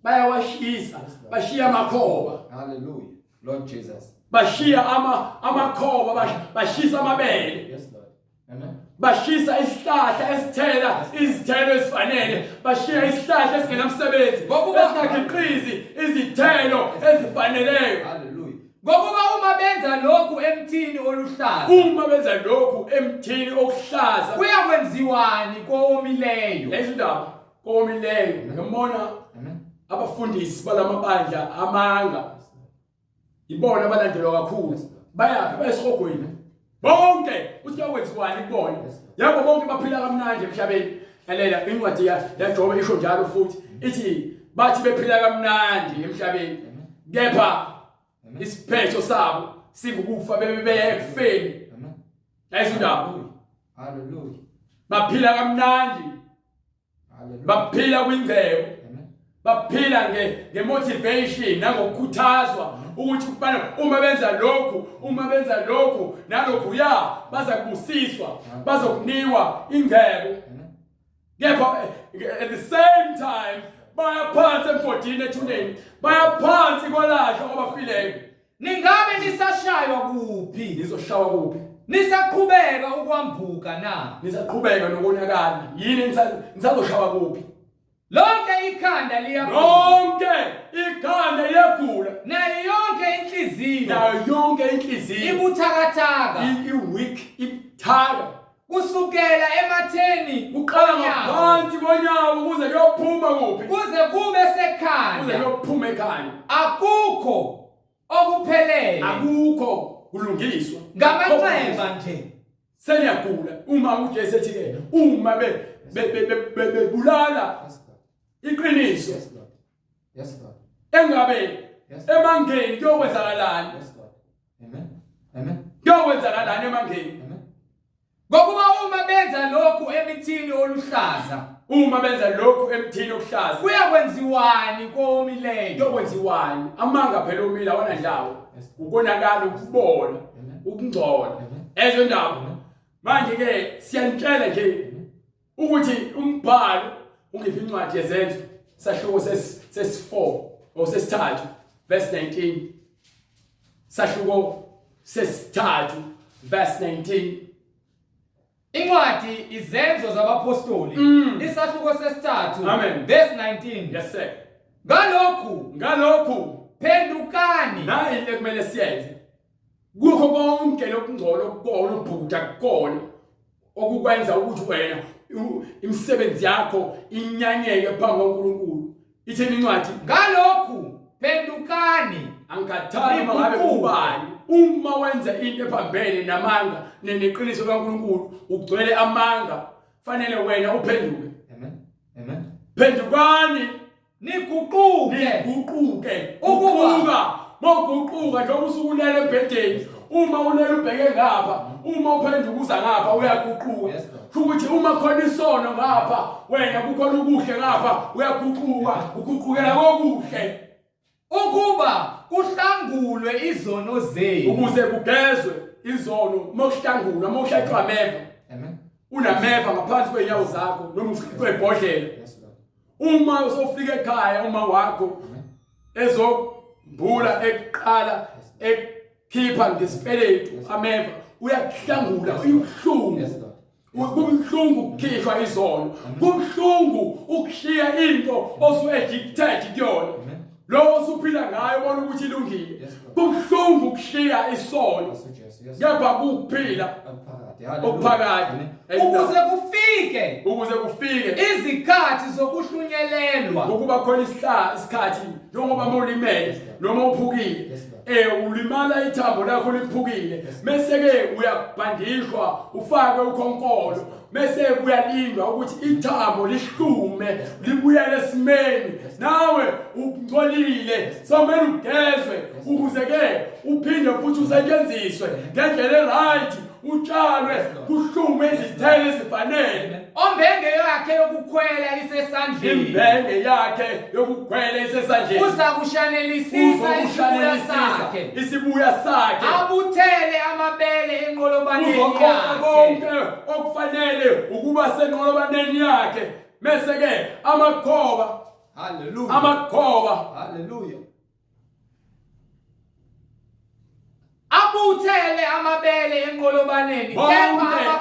Speaker 2: bayawashisa bashiya amakhoba.
Speaker 1: Hallelujah. Lord Jesus.
Speaker 2: Bashiya ama amakhoba bashisa amabele.
Speaker 1: Yes Lord. Amen.
Speaker 2: Bashisa isihlahla esithela izithelo ezifanele, bashiya isihlahla esingenamsebenzi,
Speaker 1: Ngokuba-
Speaker 2: esingakhiqizi izithelo ezifaneleyo.
Speaker 1: Hallelujah. Ngokuba uma benza lokhu emthini oluhlaza,
Speaker 2: Uma benza lokhu emthini okuhlaza,
Speaker 1: kuyakwenziwani kowomileyo?
Speaker 2: lezi ndaba komileyo ngibona
Speaker 1: Amen.
Speaker 2: abafundisi balamabandla amanga ibona abalandelwa kakhulu bayaphi bayesihogweni bonke uthi kuyakwenziwani kubona yebo bonke baphila kamnandi emhlabeni lalela incwadi yaJobe isho njalo futhi ithi bathi bephila kamnandi emhlabeni kepha isiphetho sabo singukufa bebe beya ekufeni. Yayizwa indaba.
Speaker 1: Hallelujah.
Speaker 2: Baphila kamnandi.
Speaker 1: Hallelujah.
Speaker 2: Baphila kwingcebo.
Speaker 1: Amen.
Speaker 2: Baphila nge ngemotivation nangokukhuthazwa ukuthi kufanele uma benza lokhu, uma benza lokhu nalokhu ya baza kubusiswa, bazokunikwa ingcebo.
Speaker 1: Amen.
Speaker 2: Kepha at the same time baya phansi emgodini ethuneni, baya phansi kwalahla abafileyo.
Speaker 1: Ningabe nisashaywa kuphi?
Speaker 2: Nizoshawa kuphi?
Speaker 1: Nisaqhubeka ukwambuka na?
Speaker 2: Nisaqhubeka nokonakala. Yini nisazoshawa kuphi?
Speaker 1: Lonke ikhanda liyagula.
Speaker 2: Lonke ikhanda liyagula.
Speaker 1: Nayo yonke inhliziyo.
Speaker 2: Nayo yonke inhliziyo.
Speaker 1: Ibuthakathaka.
Speaker 2: I-weak, ibuthaka.
Speaker 1: Kusukela ematheni
Speaker 2: Kuqala
Speaker 1: konyawo,
Speaker 2: ngaphansi konyawo kuze kuyophuma kuphi?
Speaker 1: kuze kube
Speaker 2: Kuze
Speaker 1: sekhanda
Speaker 2: kuyophuma ekhanda.
Speaker 1: akukho okuphelele
Speaker 2: Akukho kulungiswa.
Speaker 1: ngamanxeba nje.
Speaker 2: Seniyagula uma uJesu ethi ke uma be bebulala iqiniso.
Speaker 1: Yes Lord. Yes Lord.
Speaker 2: Engabe
Speaker 1: Yes Lord.
Speaker 2: emangeni kuyokwenzakalani?
Speaker 1: Yes Lord. Amen. Amen.
Speaker 2: Kuyokwenzakalani emangeni?
Speaker 1: Amen. Ngokuba uma benza lokhu emithini oluhlaza,
Speaker 2: Uma benza lokhu emthini okuhlaza,
Speaker 1: kuyakwenziwani kowomileyo?
Speaker 2: kuyokwenziwani? Amanga phela omile awanandawo. Ukonakala, ukubola, ukungcola. Ezwe ndaba. Manje ke siyanitshela nje ukuthi umbhalo ungiphi incwadi yezenzo sahluko sesi-4 or sesithathu verse 19. Sahluko sesithathu verse 19.
Speaker 1: Incwadi Izenzo zabaPhostoli isahluko sesithathu
Speaker 2: Amen.
Speaker 1: verse 19.
Speaker 2: Yes sir.
Speaker 1: Ngalokhu
Speaker 2: Ngalokhu
Speaker 1: phendukani
Speaker 2: nayi into ekumele siyenze. Kukho konke lokungcola okukona ubhukuda kukona okukwenza ukuthi wena imisebenzi yakho inyanyeke phambi kwaNkulunkulu. Ithini incwadi?
Speaker 1: Ngalokhu phendukani
Speaker 2: Angikhathali uma ngabe ubani. Uma wenza into ephambene namanga neqiniso kaNkulunkulu ugcwele amanga, fanele wena uphenduke.
Speaker 1: Amen. Amen.
Speaker 2: Phendukani
Speaker 1: niguquke
Speaker 2: niguquke.
Speaker 1: Ukuba-
Speaker 2: Uguquka mawuguquka njengoba usukulele embhedeni, uma ulele ubheke ngapha, uma uphenduka uza ngapha uyaguquka.
Speaker 1: Yes, Lord.
Speaker 2: Kusho ukuthi uma khona isono ngapha, wena kukhona okuhle ngapha, uyaguquka, uguqukela kokuhle.
Speaker 1: Ukuba kuhlangulwe izono zenu.
Speaker 2: Ukuze kugezwe izono, uma kuhlangulwa, uma uhlatshwa ameva.
Speaker 1: Amen.
Speaker 2: Unameva ngaphansi kwezinyawo zakho noma ufike ebhodlela.
Speaker 1: Yes, Lord.
Speaker 2: Uma usofika ekhaya uma wakho ezombula eqala ekhipha ngesipeletu ameva, uyakuhlangula, uyibuhlungu.
Speaker 1: Yes, Lord.
Speaker 2: Kubuhlungu ukukhishwa izono, kubuhlungu ukushiya into osu addicted kuyona. Lo osuphila ngayo bona ukuthi ilungile. Kubuhlungu ukushiya isono. Kepha kuphila okuphakade.
Speaker 1: Ukuze kufike
Speaker 2: ukuze kufike
Speaker 1: izikhathi zokuhlunyelelwa
Speaker 2: ngokuba khona isikhathi njengoba uma ulimele noma uphukile ulimala ithambo lakho liphukile bese ke uyabhandishwa ufakwe ukhonkolo bese kuyalindwa ukuthi ithambo lihlume libuyele esimeni nawe ungcolile somele ugezwe ukuze ke uphinde futhi usetshenziswe ngendlela eright utshalwe kuhlume izithelo ezifanele
Speaker 1: Ombenge yakhe yokukhwela isesandleni.
Speaker 2: Imbenge yakhe yokukhwela isesandleni.
Speaker 1: Uzakushanelisisa isibuya sakhe.
Speaker 2: Isibuya sakhe.
Speaker 1: Abuthele amabele enqolobaneni yakhe.
Speaker 2: Uzoqoqa konke okufanele ukuba senqolobaneni yakhe. Mese ke amakhoba.
Speaker 1: Hallelujah.
Speaker 2: Amakhoba.
Speaker 1: Hallelujah. Abuthele amabele enqolobaneni
Speaker 2: bonke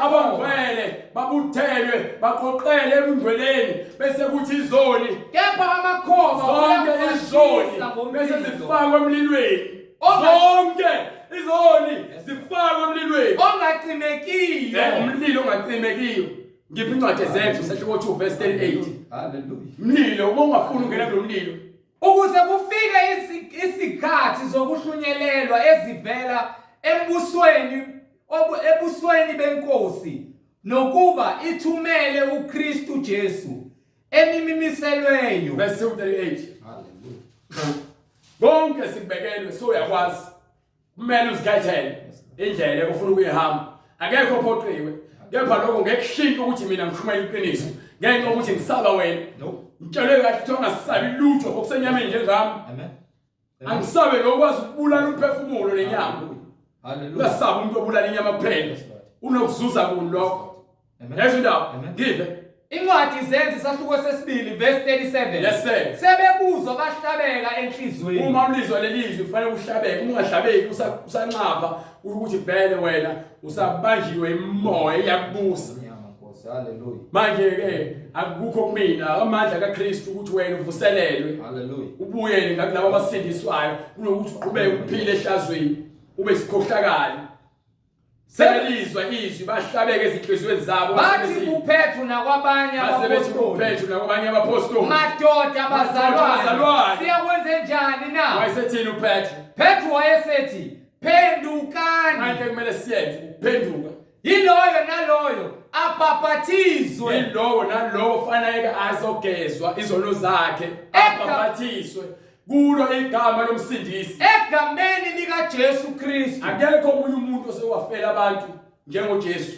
Speaker 2: abangcwele babuthelwe baqoqele ebungcweleni bese kuthi izoni
Speaker 1: kepha amakhoba
Speaker 2: zonke izoni bese zifakwe emlilweni zonke izoni zifakwe emlilweni
Speaker 1: ongacimekiyo
Speaker 2: umlilo ongacimekiyo ngiphi incwadi ezenzo sehluko 2 verse 38
Speaker 1: haleluya
Speaker 2: mlilo uma ungafuni ungena kulo mlilo
Speaker 1: Ukuze kufike isikhathi zokuhlunyelelwa ezivela embusweni ebusweni benkosi nokuba ithumele uKristu Jesu emimimiselweyo.
Speaker 2: Verse 38. Hallelujah. Konke sikubekelwe so uyakwazi. Kumele uzikhethele indlela ofuna ukuyihamba. Akekho ophoqiwe. Kepha lokho ngeke kushintshe ukuthi mina ngishumayela iqiniso. Ngenxa yokuthi ngisaba wena. Ngitshelwe kahle ukuthi ungasabi lutho okusenyameni njengami.
Speaker 1: Amen.
Speaker 2: Angisabe lo okwazi ukubulala umphefumulo nenyama.
Speaker 1: Hallelujah.
Speaker 2: Ungasabi umuntu obulala inyama kuphela. Unokuzuza kuni lokho? Yezwa indaba? Ngiphe.
Speaker 1: Incwadi Zenzi isahluko sesibili verse 37.
Speaker 2: Yes sir.
Speaker 1: Sebekuzwa bahlabeka enhlizweni.
Speaker 2: Uma ulizwa lelizwi kufanele uhlabeke, uma ungahlabeki usanxapha ukuthi vele wena usabanjiwe imoya iyakubusa.
Speaker 1: Hallelujah.
Speaker 2: Manje ke akukho kumina amandla kaKristu ukuthi wena uvuselelwe.
Speaker 1: Hallelujah.
Speaker 2: Ubuyele ngakulabo abasindiswayo kunokuthi uqhubeke uphile ehlazweni ube isikhohlakali. Sebelizwa izwi bahlabeke ezinhliziyweni zabo
Speaker 1: bathi kuPetru nakwabanye
Speaker 2: abasebethi kuPetru nakwabanye abaphostoli
Speaker 1: madoda bazalwane siyakwenze njani na
Speaker 2: wayesethini uPetru
Speaker 1: Petru wayesethi phendukani
Speaker 2: manje kumele siyenze ukuphenduka
Speaker 1: yiloyo naloyo abhabhathizwe
Speaker 2: yilowo nalowo fanele azogezwa izono zakhe abhabhathiswe kulo igama lomsindisi
Speaker 1: egameni likaJesu Kristu
Speaker 2: akekho omunye umuntu osewafela abantu njengoJesu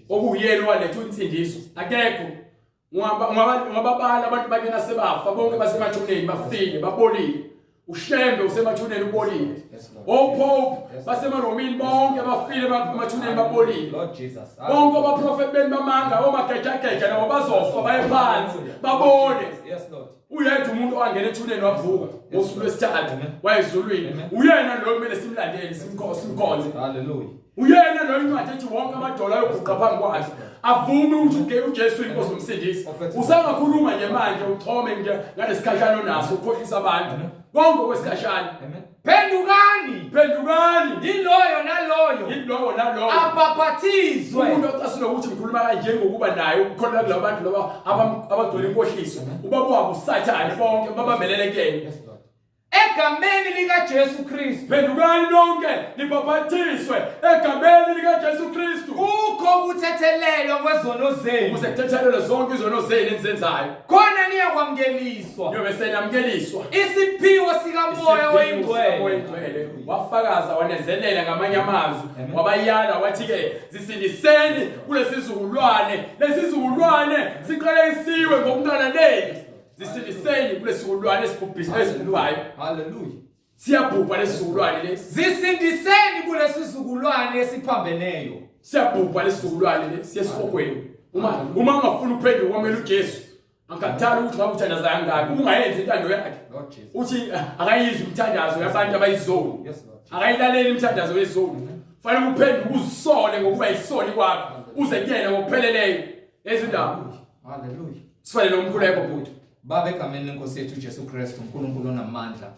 Speaker 2: okuyena owaletha insindiso akekho ungababala abantu bakena sebafa bonke basemathuneni bafile babolile ushembe usemathuneni ubolile opope basemaromini bonke bafile emathuneni babolile bonke abaprofeti beni bamanga omagejageja nabo bazofa baye phansi babole Uyedwa umuntu owangena ethuneni wavuka ngosuku lwesithathu wayezulwini. Uyena lo kumele simlandele simkhonze.
Speaker 1: Hallelujah.
Speaker 2: Uyena lo incwadi ethi wonke amadolo ayoguqa phambi kwakhe. Avume ukuthi uJesu inkosi umsindisi. Usangakhuluma nje manje uchome nje ngalesikhashana onaso ukhohlisa abantu. Konke kwesikhashana.
Speaker 1: Amen. Phendukani.
Speaker 2: Phendukani.
Speaker 1: Yiloyo naloyo.
Speaker 2: Yilowo nalowo.
Speaker 1: Abhaphathizwe.
Speaker 2: Umuntu ocasula ukuthi ngikhuluma kanje ngokuba naye ukukholelwa kulabo bantu laba abagcwele inkohliso. Ubaba wabo uSathane bonke babambelele kuyena.
Speaker 1: Egameni likaJesu Kristu.
Speaker 2: Phendukani nonke nibhaphathizwe egameni likaJesu Kristu.
Speaker 1: Kukho ukuthethelelwa kwezono zenu.
Speaker 2: Ukuze kuthethelelwe zonke izono zenu enizenzayo.
Speaker 1: Khona niyakwamukeliswa.
Speaker 2: Niyobe senamukeliswa.
Speaker 1: Isiphiwo sikaMoya oyiNgcwele.
Speaker 2: Wafakaza wanezelela ngamanye amazwi wabayala wathi ke zisindiseni kulesizukulwane lesizukulwane siqalekisiwe ngokungalaleli zisindiseni kulesizukulwane esibhubhisa esibhubhayo
Speaker 1: haleluya
Speaker 2: siyabhubha lesizukulwane lesi
Speaker 1: zisindiseni kulesizukulwane esiphambeneyo
Speaker 2: siyabhubha lesizukulwane lesi siyesihogweni uma uma ungafuni uphenduka kwamele uJesu Angikhathali ukuthi ngabe uthandaza kangaki uma ungayenzi intando yakhe. Uthi ah, akayizwi imithandazo yabantu abayizoni. Akayilaleli imithandazo yezoni. Fanele uphenduke uzisole ngokuba yisoni kwakho uze kuyena ngokupheleleyo. Lezi ndaba.
Speaker 1: Hallelujah.
Speaker 2: Sifanele umkhuleko bhuti.
Speaker 1: Baba, egameni lenkosi yethu uJesu Kristu, uNkulunkulu onamandla.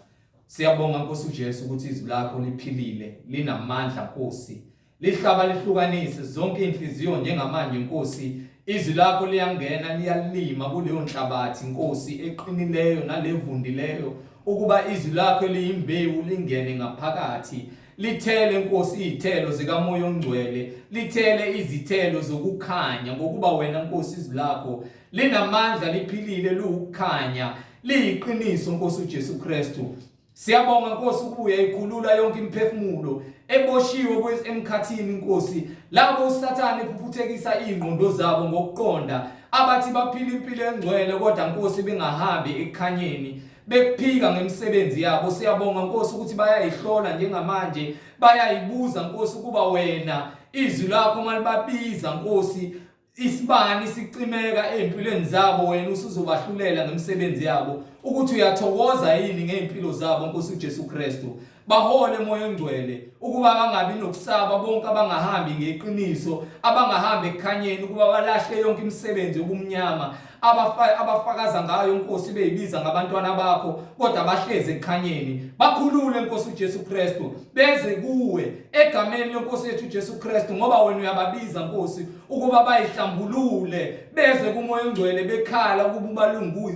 Speaker 1: Siyabonga Nkosi uJesu ukuthi izwi lakho liphilile, linamandla Nkosi. Lihlaba lihlukanise zonke inhliziyo njengamanje Nkosi. Izwi lakho liyangena liyalima kuleyo nhlabathi Nkosi eqinileyo nalevundileyo ukuba izwi lakho eliyimbewu lingene ngaphakathi lithele Nkosi izithelo zikaMoya oNgcwele lithele izithelo zokukhanya ngokuba wena Nkosi izwi lakho linamandla liphilile liwukukhanya liyiqiniso Nkosi uJesu Kristu Siyabonga Nkosi ukubuya ikhulula yonke imiphefumulo eboshiwe emkhathini Nkosi labo uSathane ephuphuthekisa izingqondo zabo ngokuqonda abathi baphila impilo engcwele kodwa Nkosi bengahambi ekukhanyeni bekuphika ngemisebenzi yabo siyabonga Nkosi ukuthi bayayihlola njengamanje bayayibuza Nkosi ukuba wena izwi lakho malibabiza Nkosi isibani sicimeka ezimpilweni zabo wena usuzobahlulela ngemisebenzi yabo ukuthi uyathokoza yini ngeimpilo zabo Nkosi uJesu Kristu bahole moya ongcwele ukuba bangabi nokusaba bonke abangahambi ngeqiniso abangahambi ekukhanyeni ukuba balahle yonke imisebenzi yobumnyama abafakaza ngayo Nkosi beyibiza ngabantwana bakho kodwa bahlezi ekukhanyeni bakhulule Nkosi uJesu Kristu beze kuwe egameni lenkosi yethu uJesu Kristu ngoba wena uyababiza Nkosi ukuba bayihlambulule beze kumoya ongcwele bekhala ukuba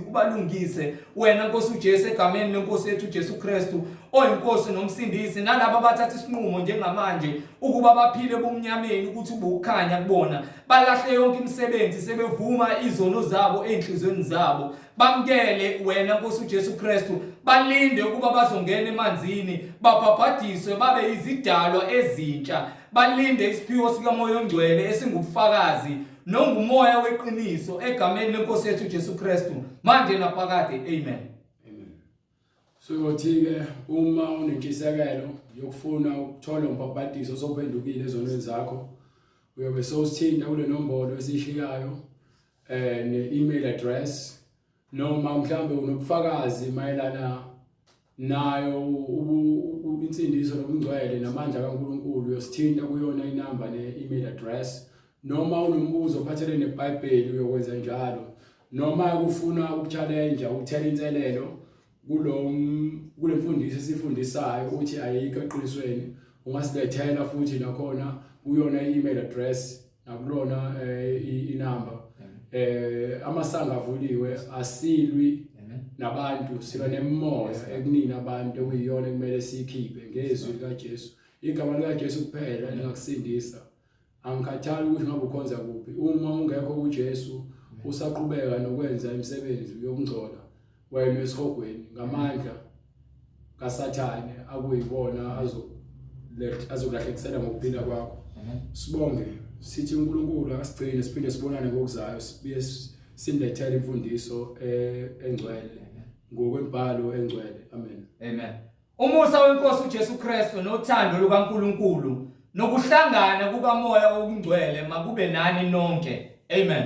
Speaker 1: ubalungise wena Nkosi uJesu egameni lenkosi yethu uJesu Kristu oyinkosi nomsindisi nalabo abathatha isinqumo njengamanje ukuba baphile ebumnyameni ukuthi ubukhanya kubona balahle yonke imisebenzi sebevuma izono zabo ezinhlizweni zabo bamkele wena Nkosi uJesu Kristu balinde ukuba bazongena emanzini babhabhadiswe babe izidalwa ezintsha balinde isiphiwo sikaMoya oNgcwele esingubufakazi nongumoya weqiniso egameni lenkosi yethu uJesu Kristu manje naphakade amen
Speaker 2: amen Soyothi-ke uma unentshisekelo yokufuna ukuthola umbhabhadiso osophendukile ezonweni zakho uyobe sowusithinta kule nombolo esiyishiyayo eh ne-email address noma mhlambe unobufakazi mayelana nayo insindiso nobungcwele namandla kaNkuluNkulu uyosithinta kuyona inamba ne-email address noma unombuzo ophathelene neBhayibheli uyokwenza njalo noma kufuna ukuchallenge uthela inselelo kulo kule mfundiso esifundisayo ukuthi ayikho eqinisweni ungasilethela futhi nakhona kuyona i-email address nakulona eh, inamba eh amasango avuliwe asilwi nabantu silwa nemimoya ekunini abantu okuyiyona ekumele siyikhiphe ngezwi likaJesu igama likaJesu kuphela lingakusindisa angikhathali ukuthi ngabe ukhonza kuphi uma ungekho kuJesu usaqhubeka nokwenza imisebenzi yokungcola wena esihogweni ngamandla kaSathane akuyibona azokulahlekisela ngokuphila kwakho sibonge sithi uNkulunkulu akasigcine siphinde sibonane ngokuzayo sibuye simlethele imfundiso eh, engcwele ngokwembhalo engcwele amen
Speaker 1: amen Umusa wenkosi uJesu Kristu nothando lukaNkulunkulu nokuhlangana kukaMoya okungcwele makube nani nonke. Amen.